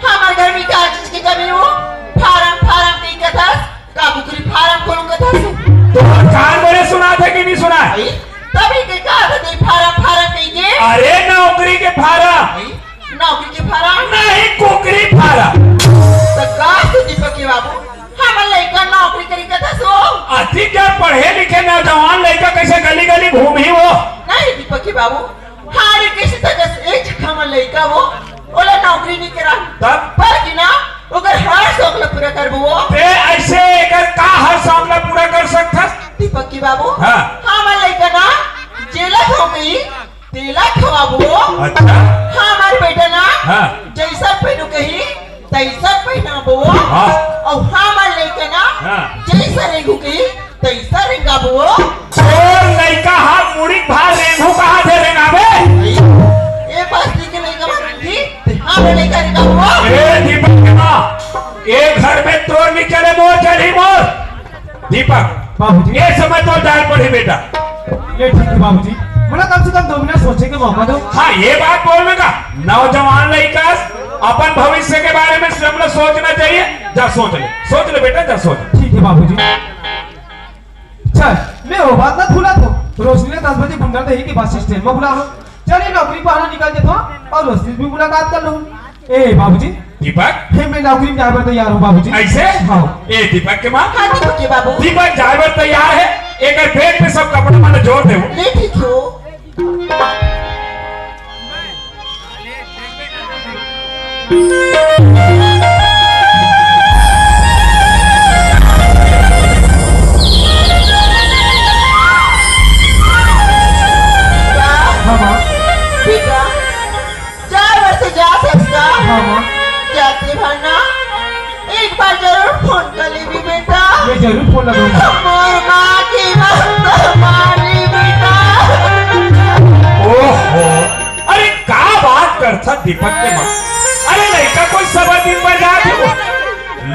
हमारे घर में क्या चीज की कमी हो? फार्म, फार्म नहीं कथस, का कुकरी फार्म खोलूं कथस। तो कान बड़े सुना थे कि नहीं सुना? आई, तभी के कहा था नहीं फार्म, फार्म नहीं के। अरे नौकरी के फार्म। आई, नौकरी के फार्म? नहीं, कुकरी फार्म। तो का से दीपक के बाबू, हमर लइका नौकरी करी कथस हो? अतिक के पढ़े लिखे नौजवान लइका कैसे गली गली घूमही वो? नहीं दीपक के बाबू, हर किसी तरह से एक झक हमर लइका वो, ओला नौकरी नहीं करा। तब? पर कि ना, ओकर हर शौक ला पूरा करबो वो। ते ऐसे एकर का हर शौक ला पूरा कर सकथस? दीपक के बाबू, हाँ। हमर लइका ना, जेला हो गई, तेला खवाबो। अच्छा। हमर बेटा ना, हाँ। जैसा पहनू कही, तैसा पहनाबो। हाँ। अउ हमर लइका ना, हाँ। जैसा रेंगू कही, तैसा रेंगाबो। तोर लइका हा मुड़ी भार रेंगू कहा थे रेंगाबे? ये बस्ती के लइका मार थी, हमर लइका रेंगाबो। ए दीपक के माँ, ए घर में तोर नहीं चले मोर, चली मोर। दीपक, बाबूजी। ये समय तो जाए पड़ी बेटा। ये ठीक है बाबूजी, मतलब कम से कम दो मिनट सोचे के मौका दो। हाँ, ये बात बोलने का, नौजवान लइका अपन भविष्य के बारे में सब लोग सोचना चाहिए। जा सोच ले, सोच ले बेटा, जा सोच ले। ठीक है बाबूजी। चल, मैं वो बात ना भूला तो रोशनी ने दस बजे गुंडा दही के बस स्टैंड में बुला हाँ। चल, ये नौकरी को आना निकल देता हूँ और रोशनी से भी मुलाकात कर लूँ। ए बाबूजी, दीपक। हे, मैं नौकरी में जाए बर तैयार हूँ बाबूजी। ऐसे? हाँ। ए दीपक के माँ। हाँ दीपक के बाबू। दीपक जाए बर तैयार है, एक बेड पे सब कपड़ा मन जोर दे। ले ठीक हो। हाँ, माँ। ठीक है। चार वर्ष जा सकता। हाँ, माँ। जाते भर ना एक बार जरूर फोन कर लेबी बेटा। मैं जरूर फोन लगाऊंगा। मोर माँ की मस्त मारी बेटा। ओहो, अरे का बात करथा दीपक के माँ? अरे लइका कोई सवा दिन बर जात हे वो।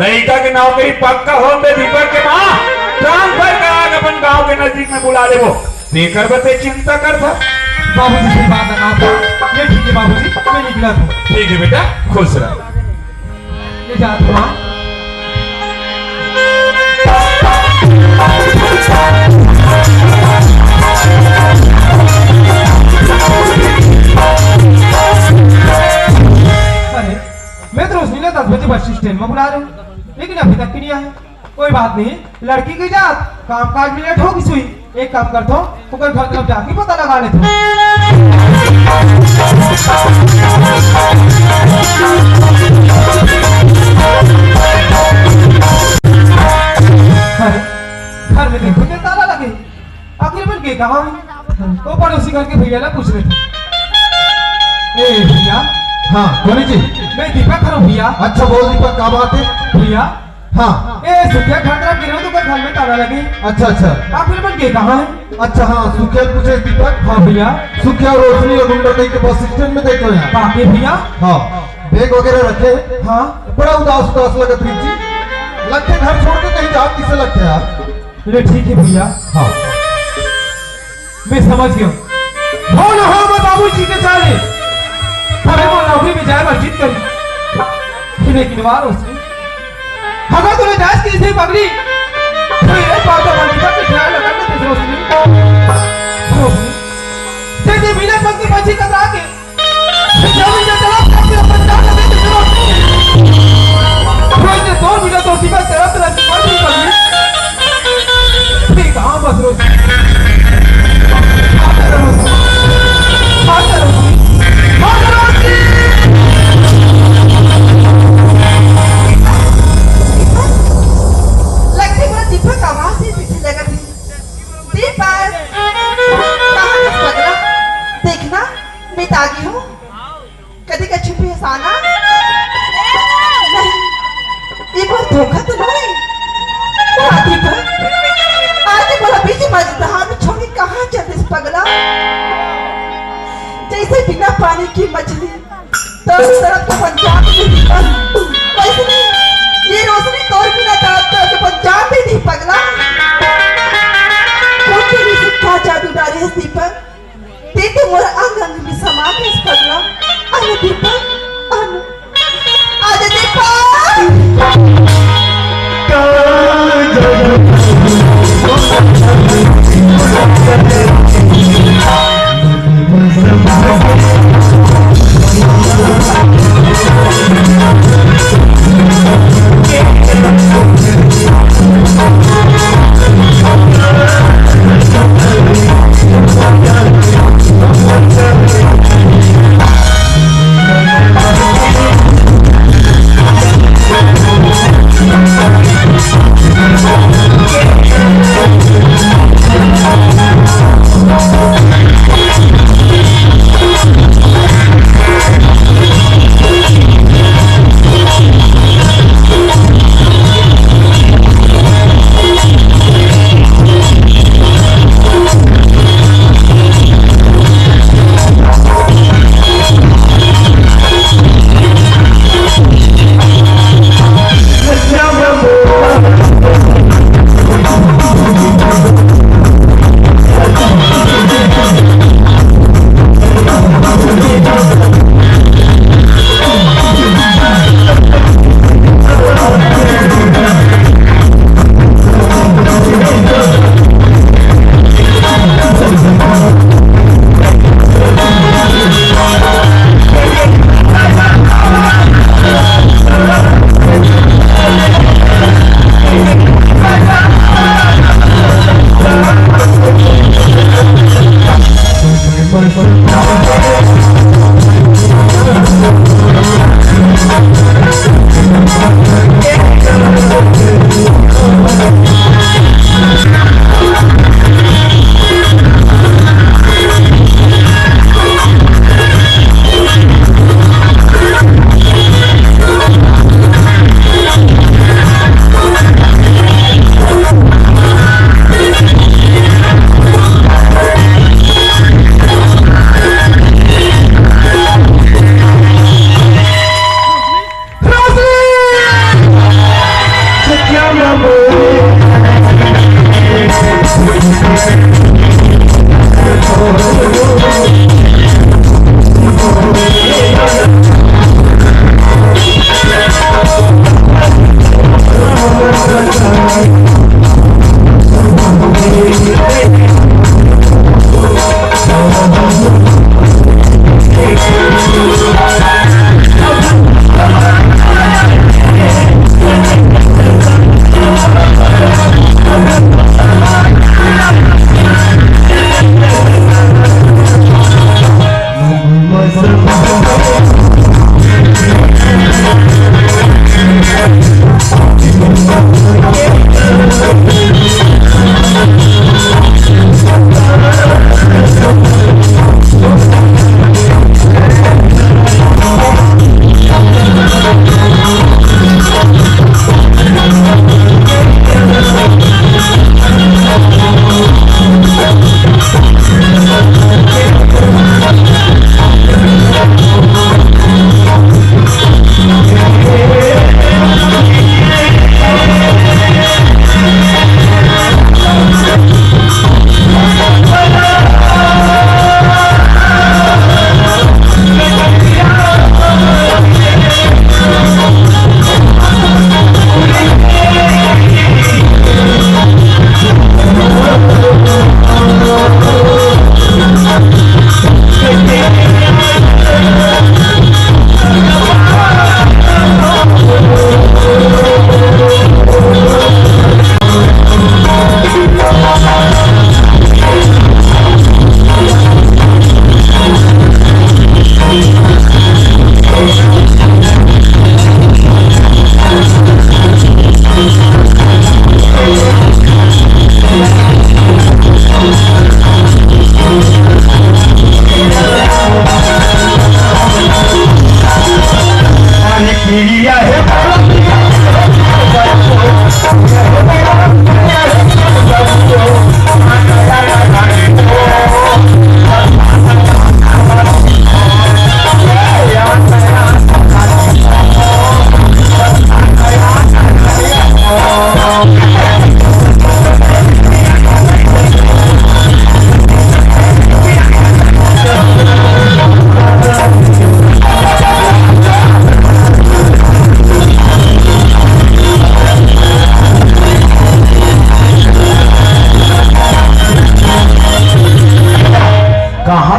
लइका के नौकरी पक्का होन दे दीपक के माँ। ट्रांसफर करा के अपन गांव के नजदीक में बुला लेबो। तेकर बर ते चिंता करथा। बाबूजी से बात ना था। ये ठीक है बाबूजी, मैं निकला था। ठीक है बेटा, खुश रह। ये जात हूँ। अरे, मैं तो रोशनी ला दस बजे बस स्टैंड में बुला रहे हूँ, लेकिन अभी तक भी नहीं आया। कोई बात नहीं, लड़की के जात, काम काज में लेट हो गई सुई। एक काम करथो, ओकर घर तरफ जाके पता लगा लेथो। अरे, घर में देखो तो ताला लगे, आखिर में गे कहाँ है? वो पड़ोसी घर के भैया ला पूछ लेथो। ए भैया। हाँ, कोनी जी? मैं दीपक हरौं भैया। अच्छा बोल दीपक, का बात है? भैया, हाँ। ए, सुखिया घर तरफ गिरे हो तो ओकर घर में ताला लगे। अच्छा, अच्छा। आखिर में गे कहाँ है? अच्छा, हाँ, सुखिया पूछे दीपक। हाँ भैया। सुखिया रोशनी और गुंडा कहीं के बस स्टैंड में देख लो यार। बाकी भैया? हाँ। बैग वगैरह रखे हैं। हाँ। बड़ा उदास उदास लगत रही जी। लगते घर छोड़ के कहीं जात किसे लगते यार? ले ठीक है भैया। हाँ। मैं समझ गया। हो ना हो, मैं बाबूजी के चाले। तबे वो नौकरी में जाए बर जिद करी। लेकिन वाह रोशनी, अगर तूने जायज की इसे पकड़ी, तो ये बात तो मंडिका के ख्याल लगा के तेरे रोशनी। रोशनी, जैसे बिना पग के पंछी कतरा के, जमीन में तड़प करके अपन जान लगे तेरे रोशनी। रोशनी, दो मिनट तो दीपक तड़प तड़प के मर भी पड़ी। ठीक, हाँ, बस रोशनी। लगथे पूरा दीपक आवाज ही पीछे लगा थी। दीपक, जैसे बिना पानी की मछली तड़प तड़प के अपन जान दे दीपक, वैसे ये रोशनी तोर बिना तड़प तड़प के अपन जान दे दी पगला। कौन तेरी सुखा जादू डाले है दीपक, ते तो मोर अंग अंग में समा के इस पगला। अरे दीपक, अरे आजा दीपक।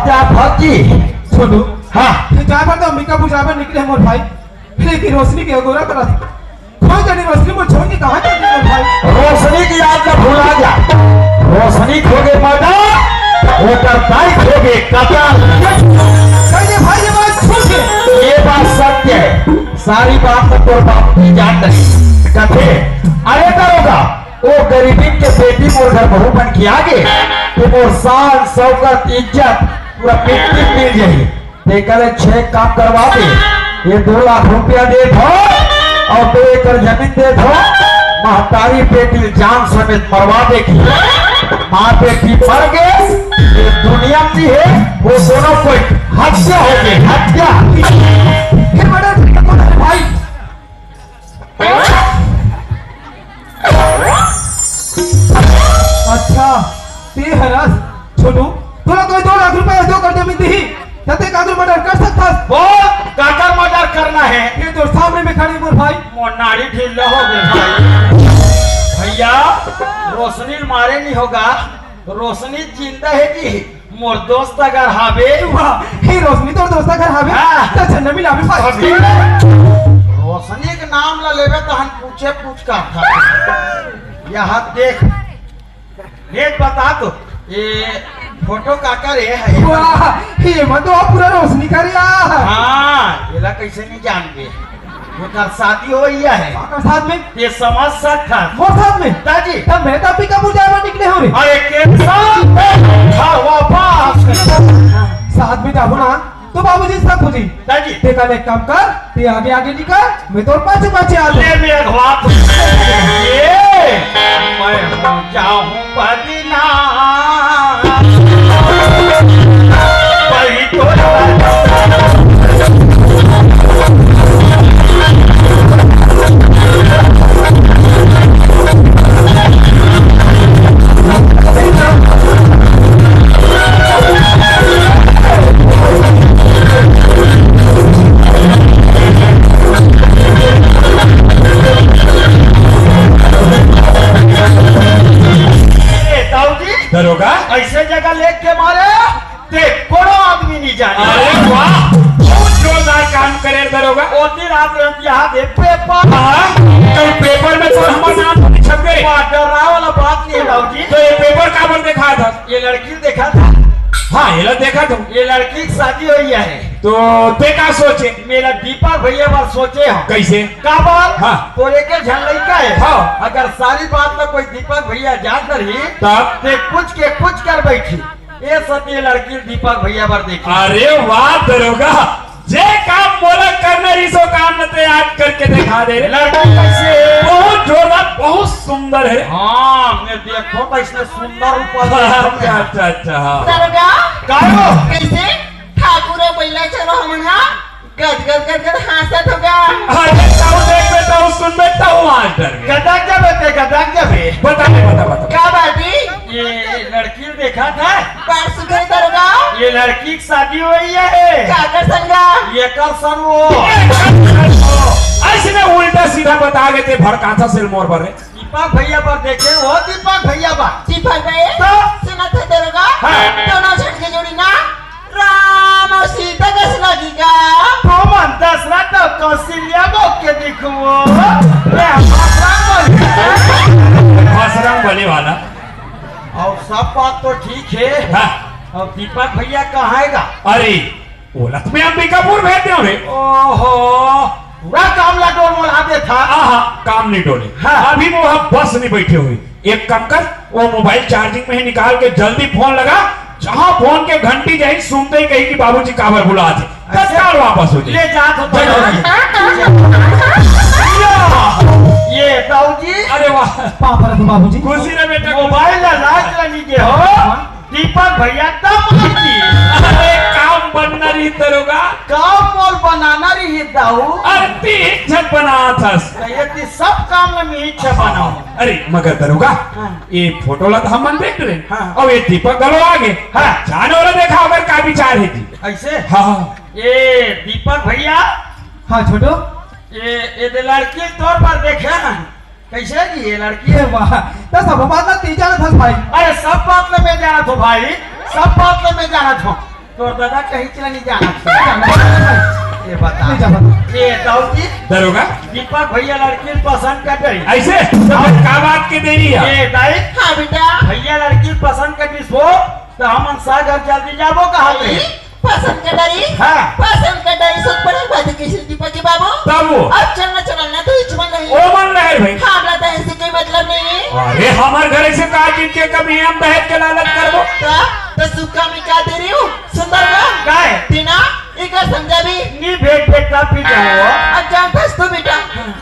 क्या भौजी? छोटू, हाँ। ये जाए बर तो अंबिकापुर जाए बर निकले हे मोर भाई, लेकिन रोशनी के अगोरा करत हे। कहाँ जानी रोशनी, मोर छोड़ के कहाँ जानी मोर भाई? रोशनी के याद ला भुला जा। रोशनी के होगे मर्डर, ओकर दाई के होगे कतल। कह दे भाई, ये बात झूठ हे। ये बात सत्य हे। सारी बात तो तोर बाप जी जानत हे। कथे, अरे दरोगा, ओ गरीबी के बेटी मोर घर बहू बन के आगे, त मोर शान, शौकत, इज्जत पूरा मिट्टी में मिल जाही। तेकर ले छह काम करवा दे, ये दो लाख रुपया देत हों अउ दो एकड़ जमीन देत हों, महतारी बेटी जान समेत मरवा दे की। माँ बेटी मर गे, ये दुनिया में हे, वो दोनों कोई हत्या होगे, हत्या। फिर बड़े भाई, अच्छा, ते हरस, छोटू, तोला कोई दो लाख रुपया दो कर जमीन दिही, त ते काकर मर्डर कर सकथस। बोल, काकर मर्डर करना हे? ये तोर सामने में खड़े मोर भाई। मोर नाड़ी ढीला होगे भाई। भैया, रोशनी मारे नहीं होगा, रोशनी जिंदा हे जी। मोर दोस्त अगर हावे। वाह, हे रोशनी, तोर दोस्त अगर हावे, हाँ। त झंडा मिलावे भाई। अभी रोशनी के नाम ला लेबे तहन पूछे पूछ का था। यहाँ देख, देख बता तो, ये फोटो काकर हे? वाह, ये मन तो पूरा रोशनी कर यार। हाँ, एला कैसे नहीं जानबे? ओकर शादी होइया हे। ओकर साथ में? ये समझ सकत हस। मोर साथ में? दाजी। तब मैं तब भी कबूल जाए बर निकले हों रे। अरे के साथ में? हाँ, वापस। साथ में जाबो ना, तो बाबूजी सब बुझी। दाजी। ते कल एक काम कर, ते आगे आगे निकल, मैं तोर पाछे पाछे आ जाऊँ। ले मैं अगवा तू। ये, मैं हो जाऊँ बदनाम। वही तो ए, दाऊ जी, दरोगा? ऐसे जगह लेके मारे, ते कोनो आदमी नहीं जाने। अरे वाह, बहुत जोरदार काम करे दरोगा। ओती रात रतिया दे पेपर। हाँ, कल पेपर में तो हमर नाम तो नहीं छप गए। वाह, डरावे वाला बात नहीं है दाऊ जी। तो ये पेपर काबर देखा था? ये लड़की देखा था। हाँ, ये ला देखा था। ये लड़की की शादी होइया हे। तो ते का सोचे? मेला दीपक भैया बर सोचे हों। कैसे? काबर? हाँ। तोरे के झन लइका हे। हाँ। अगर सारी बात ला कोई दीपक भैया जान रही, तब? ते कुछ के कुछ कर बैठी। ए सती लड़की दीपक भैया बर देखी। अरे वाह दरोगा, जे काम मोला करना रहिस, वो काम न ते आज करके दिखा दे रे। लड़की कैसे? बहुत जोरदार, बहुत सुंदर हे। हाँ, मैं देखो तो इसने सुंदर ऊपर अच्छा, अच्छा, अच्छा, हाँ। दरोगा, का हो? कैसे? ठाकुर अउ बइला चरो हमन हा गदगद गदगद हाँसत होगा। अरे ताऊ देखबे, ताऊ सुनबे, ताऊ मास्टर बे। गदक जाबे ते, गदक जाबे। बता बे, बता, बता। का बात हे? ये लड़की ल देखा था? बड़ सुघर दरोगा। ये लड़की की शादी होइया हे। काकर संग? ये कर सन वो। अइसने उल्टा सीधा बता के ते भड़काथा सिल मोर बर रे। दीपक भैया बर देखे, वो दीपक भैया बर। दीपक भाई, तो? सुनत हे दरोगा? हाँ। दोनों झन के जोड़ी ना राम अउ सीता कस लगी का? तो मन दशरथ अउ कौशल्या बो के दिखवो। मैं बजरंग बली। बजरंग बली वाला। अउ सब बात तो ठीक हे। हाँ। अउ दीपक भैया कहाँ हे गा? अरे, ओला तो मैं अंबिकापुर भेज देव रे। ओहो, पूरा काम ला डोल मोला देथा। आहा, काम नहीं डोले। हाँ। अभी वो हम बस नहीं बैठे हुए। एक काम कर, वो मोबाइल चार्जिंग में ही निकाल के जल्दी फोन लगा। जहाँ फोन के घंटी जाही, सुनते ही कही कि बाबूजी काबर बुलाथे। अच्छा। तत्काल वापस हो जाए। ले जात हो। जय हो। ये ताऊ जी। अरे वाह। पापा रखो बाबूजी। खुशी रहे बेटा। मोबाइल ला लाज ला नहीं दे हो। हाँ। दीपक भैया दम आती। अरे काम बनना रही दरोगा। काम मोल बनाना रही दाऊ। अरे ती इज्जत बनाथस। ये ती सब काम में मैं इच्छा बनाऊं। अरे मगर दरोगा, हाँ। ये फोटो ला तो हमन देख रहे। हाँ। अब ये दीपक घलो आ गे। हाँ। जानो ला देखा अगर का विचार हे जी। ऐसे? हाँ। ये दीपक भैया। हाँ छोटू। ये, ये दे लड़की तोर पर देखे ना। कैसे जी ये लड़की? अरे वाह, त सब बात ला तैं जानत हस भाई। अरे सब बात ला मैं जानत हों भाई, सब बात ला मैं जानत हों। तोर दादा कहीं चला नहीं जाना। ये बता। नहीं जा बता। ये दाऊ जी, दरोगा। दीपक भैया लड़की पसंद कर रही। ऐसे? तो फिर का बात के देरी है? ये दाई, हाँ बेटा। भैया लड़की पसंद कर रही हो, तो हमन सागर जल्दी जाबो कहा थे? पसंद कर डारी? हाँ। पसंद कर डारी, सुन पड़ल बात किसी दीपक के बाबू। तब वो? अब चलना चलना तो इच मन नहीं। ओ मन रहे भाई। हाँ, ना तो ऐसे कोई मतलब नहीं है। अरे, हमार घर से का चीज के कमी है, हम दहेज के लालच करबो? तो, तो सुक्का में क्या दे रही हूँ? सुंदर का? का है? टीना, इका समझा भी। नी भेंट भेंट का पी जाओ। अब जानता है तू बेटा,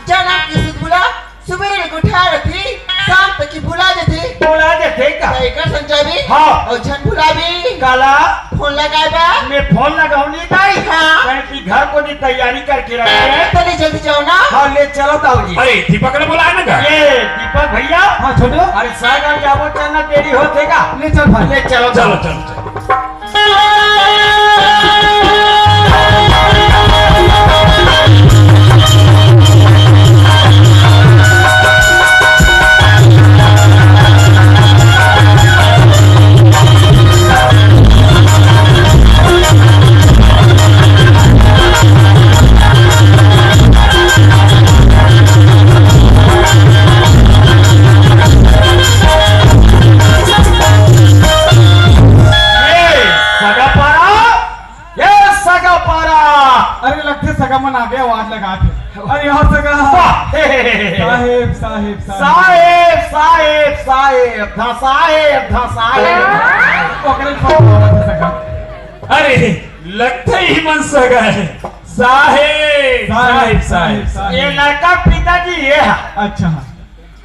जन्म की सुध बुला, सुबेरे ले उठा रही, शाम तक की भुला देथे। भुला देथे का? तो एकर समझा भी। हाँ। और झन भुला भी। काला? फोन लगाए बा। मैं फोन लगाऊं नहीं ताई। हाँ। कहीं की घर को नहीं तैयारी करके रखे। तो ले जल्दी जाओ ना। हाँ, ले चलो ताऊ जी। अरे, दीपक ने बुलाया ना का? ये दीपक भैया। हाँ, छोटू। अरे, सागर जाबो चलना देरी होथे का? ले चल भाई। ले चलो, चलो, चलो। चलो, चलो। ए, सगा पारा, ए, सगा पारा। अरे, लगथे सगा मन आगे आवाज लगात हे। अरे, यहाँ सगा। वाह, हे, हे, हे, हे। साहेब, साहेब, साहेब। साहेब, साहेब, साहेब, धा साहेब, धा साहेब। ओकरे फोन मारत हे सगा। अरे, लगथे ही मन सगा है। साहेब, साहेब, साहेब, साहेब, साहेब। ये लड़का पिताजी ये है। अच्छा, हाँ।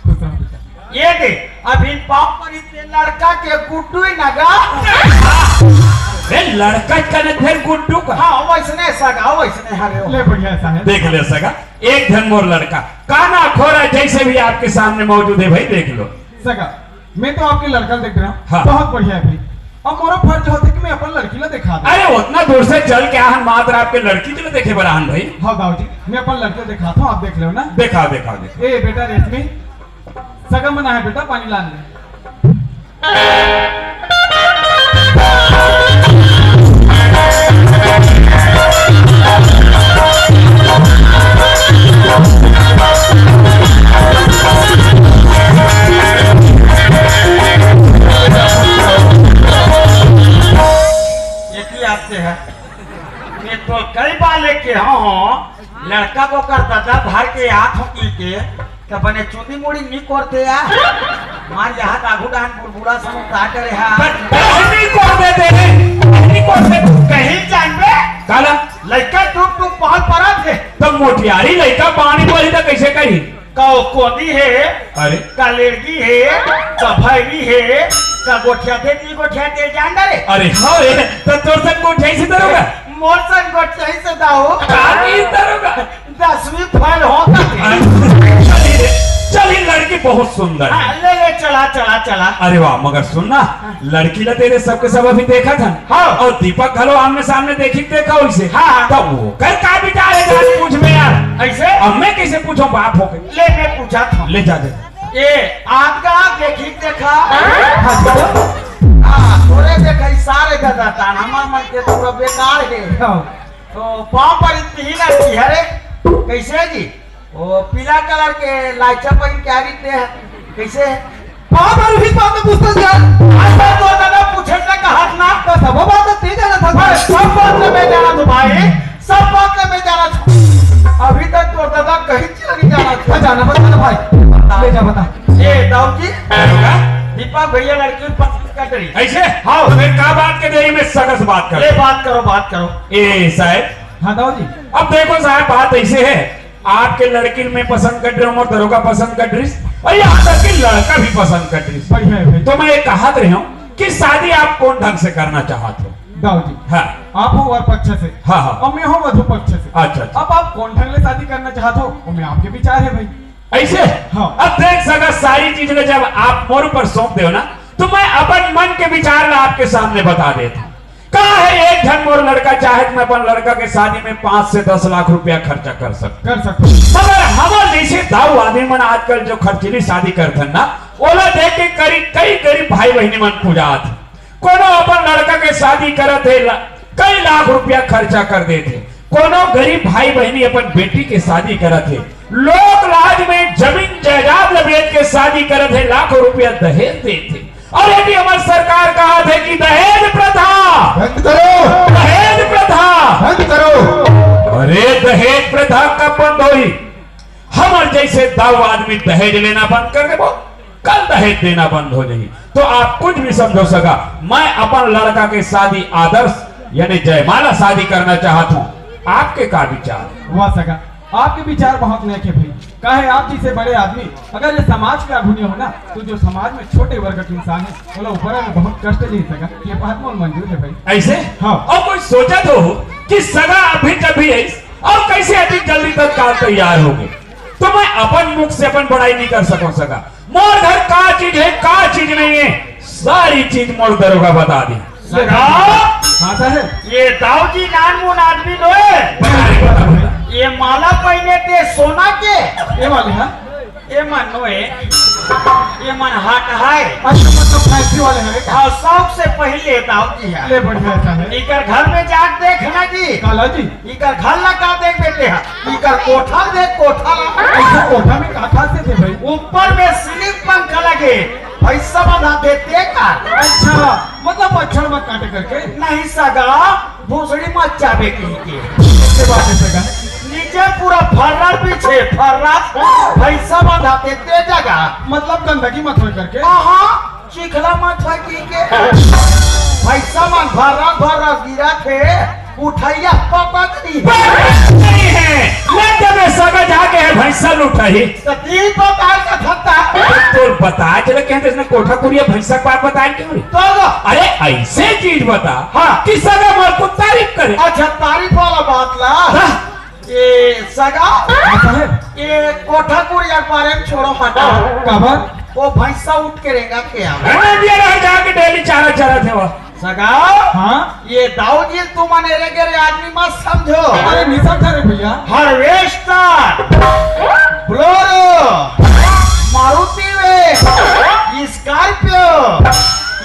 खुश रहो बेटा। ये दे, अभी पाँव परी ते लड़का के गुड्डू ही नगा। ए, लड़का कने फिर गुड्डू का? हाँ, वैसने सगा, वैसने हरे हो। ले बढ़िया साहेब। देख ले सगा, एक झन मोर लड़का, काना खोरा जैसे भी आपके सामने मौजूद है भाई, देख लो। सगा, मैं तो आपके लड़का देख रहा हूँ, हाँ। बहुत बढ़िया है भाई। अब मोरो फर्ज होथे कि मैं अपन लड़की ला दिखा दूँ। अरे, उतना दूर से चल के आहन, मात्र आपके लड़की के लिए देखे बर आहन भाई। हाँ दाऊ जी, मैं अपन लड़की ला दिखाता हूँ, आप देख लो ना। दिखाओ, दिखाओ, दिखाओ। ए बेटा रेशमी, सगा मन आए बेटा, पानी लान ले। ये की आपसे है? मैं तो कई बार लेके हाँ, हाँ, लड़का को कर दादा भर के हाथ हो की के, तो बने चुंदी मुड़ी नी करते यार। मार यहाँ दागू डान बुलबुला सब उतार करे है। पर नहीं कर देते, नहीं कर देते। कहीं जानबे? काला? लइका टूक टूक पाल परा थे। तो मोटियारी लइका पानी परी तो कैसे कही? का कोदी हे, अरे। का लेड़गी हे, का भैरी हे, का गोठिया दे, नी गोठिया दे, जान डरे। अरे, हाँ रे, तो तोर संग गोठिया से दरोगा? मोर संग गोठिया से दाऊ। का की दरोगा? दसवीं फेल हो गए। अरे, चली रे, चली, लड़की बहुत सुंदर है। हाँ, ले, ले, चला, चला, चला। अरे वाह, मगर सुन ना, लड़की ला तेरे सबके सब अभी देखा था। हाँ। और दीपक घलो आमने सामने देखी के देखा उसे। हाँ, हाँ। तो वो कर का विचार है जान पूछ में यार। ऐसे? अब मैं कैसे पूछूं बाप हो के? ले, मैं पूछा था। ले जा दे। ए, आज का देखी के देखा। हाँ, जी। हाँ, थोड़े देखा, ई सारे दादा तान, हमार मन के तो पूरा बेकार है। हाँ। तो पाँव पर इतनी ही लड़की है रे। कैसे जी? वो पीला कलर के लाइचा पहिन के आ रही थे। कैसे? बार बार उही बात में पूछता यार। आज तक तो दादा पूछे से कहा ना। तो सब बात तो तेज जाना था। अरे, सब बात में मैं जाना था भाई, सब बात में मैं जाना था। अभी तक तो दादा कहीं चला नहीं जाना था। हाँ, जाना बता ना भाई, ले जा बता। ए, दाऊ जी, दीपक भैया लड़की पसंद कर रही। ऐसे? हाँ। तो फिर का बात के देरी में सरस बात कर? ले बात करो, बात करो। ए साहब। हाँ दाऊ जी। अब देखो साहब, बात ऐसे है, आपके लड़की मैं पसंद कर रहा हूँ और दरोगा पसंद कर रही, और यहाँ तक कि लड़का भी पसंद कर रही। बढ़िया है भाई। तो मैं ये कहत रहे हूँ कि शादी आप कौन ढंग से करना चाहते हो? दाऊ जी, हाँ। आप हो वर पक्ष से, हाँ, हाँ। और मैं हूँ वधु पक्ष से। अच्छा, अच्छा। अब आप कौन ढंग से शादी करना चाहते हो, वो मैं आपके विचार है भाई। ऐसे? हाँ। अब देख सका, सारी चीज में जब आप मोर ऊपर सौंप दे हो ना, तो मैं अपन मन के विचार ला आपके सामने बता देता हूँ। का है, एक झन मोर लड़का चाहे तो मैं अपन लड़का के शादी में पाँच से दस लाख रुपया खर्चा कर सकता। कर सकता। मगर हमर जैसे दाऊ आदमी मन आजकल जो खर्चीली शादी करथन ना, ओला देख के करीब कई गरीब भाई बहिनी मन पुजात। कोनो अपन लड़का के शादी करत हे, ल-, कई लाख रुपया खर्चा कर देथे। कोनो गरीब भाई बहिनी अपन बेटी के शादी करत हे, लोक लाज में जमीन जायदाद ल बेच के शादी करत हे, लाखों रुपया दहेज देथे। अउ यदि हमर सरकार कहत हे कि दहेज प्रथा, बंद करो। दहेज प्रथा, बंद करो। अरे, दहेज प्रथा कब बंद होही? हमर जइसे दव आदमी दहेज लेना बंद कर देबो, कल दहेज देना बंद हो जाही। तो आप कुछ भी समझो सगा, मैं अपन लड़का के शादी आदर्श यानी जयमाला शादी करना चाहत हूँ। आपके का विचार? वाह सगा, आपके विचार बहुत नेक हे भाई। काहे, आप जइसे बड़े आदमी अगर ये समाज के आगू नहीं हो ना, तो जो समाज में छोटे वर्ग के इंसान हे, ओला ऊपर में बहुत कष्ट दे सगा। ये बात मोर मंजूर हे भाई। ऐसे? हाँ। अउ कोई सोचत हो कि सगा अभी जब भी है अउ कइसे अतिक जल्दी तत्काल तैयार होगे, तो मैं अपन मुख से अपन बड़ाई नहीं कर सकूं सगा। मोर घर का चीज हे, का चीज नहीं हे, सारी चीज मोर दरोगा बता दी। सगा? हाँ साहब। ये दाऊ जी नानमुन आदमी नोहे। ये माला पहिने ते सोना के। ये वाले, हाँ? ये मन नोहे। ये मन हाट हे। अच्छा, मतलब फैंसी वाले हे का? हाँ, सबसे पहिले दाऊ जी हे। ले, बढ़िया हे साहब। इकर घर में जाके देखना जी। काला जी। इकर घर ला का देखबे ते हा? इकर कोठा देख, कोठा ला। अच्छा, कोठा में का खासियत हे भाई? ऊपर में सीलिंग पंखा लगे, भैंसा बंधाथे ते का। अच्छा, मतलब बछड़ मत काटे करके? नहीं सगा, भोसड़ी मत चाबे कहिके। के बात हे सगा? नीचे पूरा फर्रा बिछे, फर्रा, भैंसा बंधाथे ते जगा। मतलब गंदगी मत होय करके? हाँ, हाँ। चिखला मत होय कहिके। भैंसा मन भर्रस भर्रस गिरथे, उठइया पकत नहीं। पकत नहीं हे। ले देबे सगा जाके हे भैंसा ल उठही। त तीन प्रकार का धंधा। तोर बताय चले कहे, इसने कोठा कुरिया भैंसा के बात बताय क्यों रे? तो लो। अरे ऐसे चीज बता हाँ। कि सगा मोर को तारीफ करे। अच्छा, तारीफ वाला बात ला। हाँ। ये सगा, हाँ, साहब। ये कोठा कुरिया के बारे में छोड़ो, हटा। काबर? वो भैंसा उठ के रेंगथे। अरे, ये रह जाके डेली चारा चरथे वो। सगा, हाँ? ये दाऊ जी ल तुमन एरे गेरे आदमी मत समझो। अरे, नहीं समझा रे भैया। हार्वेस्टर, बोलेरो, मारुति वे, स्कॉर्पियो,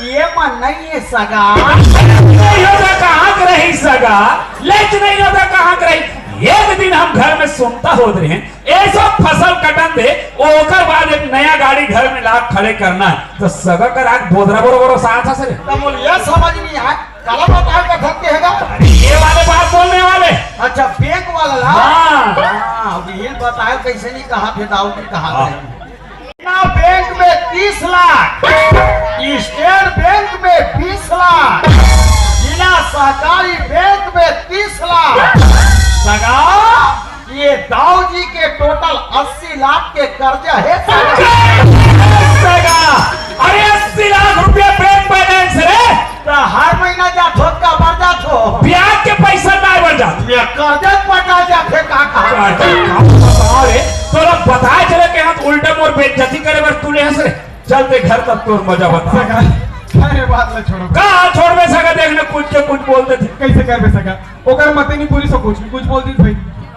ये मन नहीं हे सगा। नहीं होता कहाँ के रही सगा? लेच नहीं होता कहाँ के रही? एक दिन हम घर में सुनता होत रहे, ऐसा फसल कटन दे, ओकर बाद एक नया गाड़ी घर में ला खड़े करना हे, तो सगा कर आग बोदरा बोरो बोरो साथ हंस रे। तब बोल, यह समझ नहीं आए, काला बताय का धक्के हे गा? अरे, ये वाले बात बोलने वाले। अच्छा, बैंक वाला ला? हाँ। हाँ, अब ये बताय कैसे नहीं कहा थे, दाऊ जी कहा हाँ। थे। देना बैंक में तीस लाख, स्टेट बैंक में बीस लाख, जिला सहकारी बैंक में तीस लाख। सगा, ये दाऊ जी के टोटल अस्सी लाख के कर्जा हे सगा। सगा, अरे अस्सी लाख रुपया बैंक बैलेंस रे। त हर महीना जाथो, काबर जाथो? ब्याज के पैसा लाय बर जाथो। ये कर्जा पटा जाथे का कहा? कर्जा का बताओ रे, तोला बताय चले के हाथ उल्टा मोर बेइज्जती करे बर तू ले हंस रे। चल ते घर तक तोर मजा बता। सगा, अरे बात ला छोड़ो। का छोड़बे सगा, देख ना कुछ के कुछ बोल देथे। कैसे करबे सगा? ओकर मते नहीं पूरी सो कुछ नहीं, कुछ बोल दी भाई।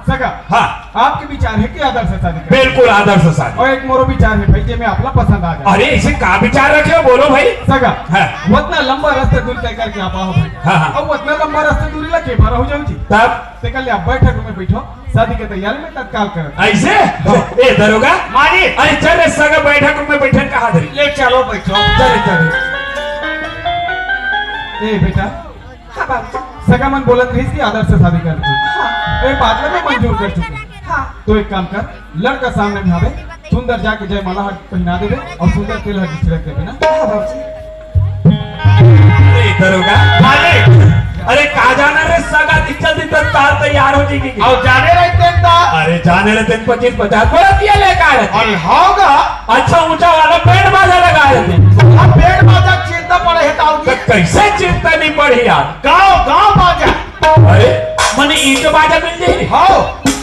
सगा, हाँ। आपके विचार हे कि आदर्श शादी करे? बिल्कुल आदर्श शादी। अउ एक मोरो विचार हे भाई, जे में आपला पसंद आ जाए। अरे, ऐसे का विचार रखे हो, बोलो भाई। सगा, हाँ। ओतना लंबा रास्ता दूरी तय करके आप आओ भाई। हाँ, हाँ। अउ ओतना लंबा रास्ता दूरी ला के भरा हो जाओ जी। तब? ते कर ले, आप बैठक में बैठो, शादी के तैयारी में तत्काल करो। ऐसे? हाँ। ए, दरोगा? मालिक। अरे, चल रे, सगा बैठक में बैठे, कहा धरी? ले चलो, बैठो। चल, चल। ए, बेटा, हाँ बाबूजी। सगा मन बोलत रहिस कि आदर्श शादी कर दे। हाँ। ए बात ला मैं मंजूर कर चुके। हाँ। तो एक काम कर, लड़का सामने में आवे, सुंदर जाके जयमाला हर पहिना देबे अउ सुंदर तेल हर छिड़क देबे ना। हाँ बाबूजी। अरे दरोगा, अरे, अरे का जाना रे सगा, इतना दिन तक तार तैयार हो जाएगी। अउ जाने रहते त? अरे जाने रहते पच्चीस पचास बड़ा दिया लेकर आए थे। अरे हाँ गा। अच्छा ऊंचा वाला बैंड बाजा लगा रहे थे। अब बैंड बाजा चिंता पड़े हे ताऊ जी। तो कैसे चिंता नहीं पड़ी यार? गाँव गाँव बाजा। अरे, मने ईंट बाजा मिल जाई? हाँ।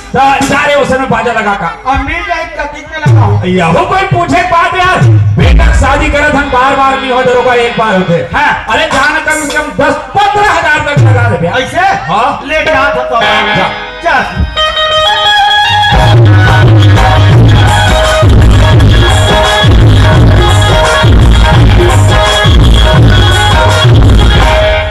त जा रे, ओसने बाजा लगा का। अब मिल जाई, कतिक में लगाओ? यहो कोई पूछे बात यार? बेटा के शादी करत हन बार बार नहीं हो, दरोगा एक बार होथे। हाँ। अरे जान कम से कम दस पन्द्रह हजार तक लगा दे भैया। ऐसे? हाँ। ले जा तो। जा। चल।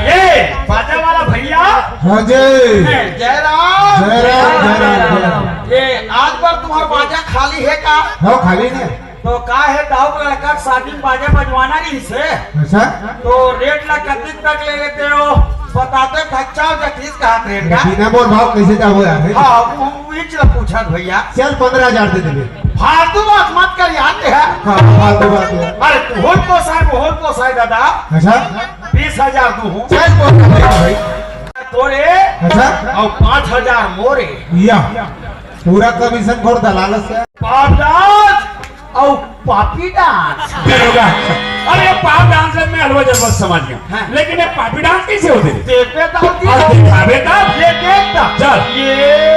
ये बाजा वाला भैया, हाँ जी। जय राम। जय राम, जय राम, जय राम। ये आज बर तुम्हार बाजा खाली हे का? हो, खाली हे। तो का हे, दाऊ के लड़का के शादी में बाजा बजवाना रहिस हे। अच्छा। तो रेट ला कतिक तक ले लेते हो? बताते थक जाओ जतीस का रेट का। बिना मोल भाव कैसे जाबो यार? हाँ, वो, वो, वही चीज पूछत भैया। चल, पन्द्रह हजार दे देबे। फालतू बात मत कर यार, ते है। हाँ, फालतू बात है। अरे, तू होल पोसाय, वो होल पोसाय दादा। अच्छा। बीस हजार दूहूँ। चल, बोल भाई। तोरे। अच्छा। अउ पाँच हजार मोरे। या। पूरा कमीशन खोर दलाल से। पाप डांस अउ पापी डांस। दरोगा। अरे, पाप डांस में हलवा जलवा समझ गया। हाँ। लेकिन ये पापी डांस कैसे होते? देखबे तो होती अउ है। दिखाबे तब। ये देख तब। चल। ये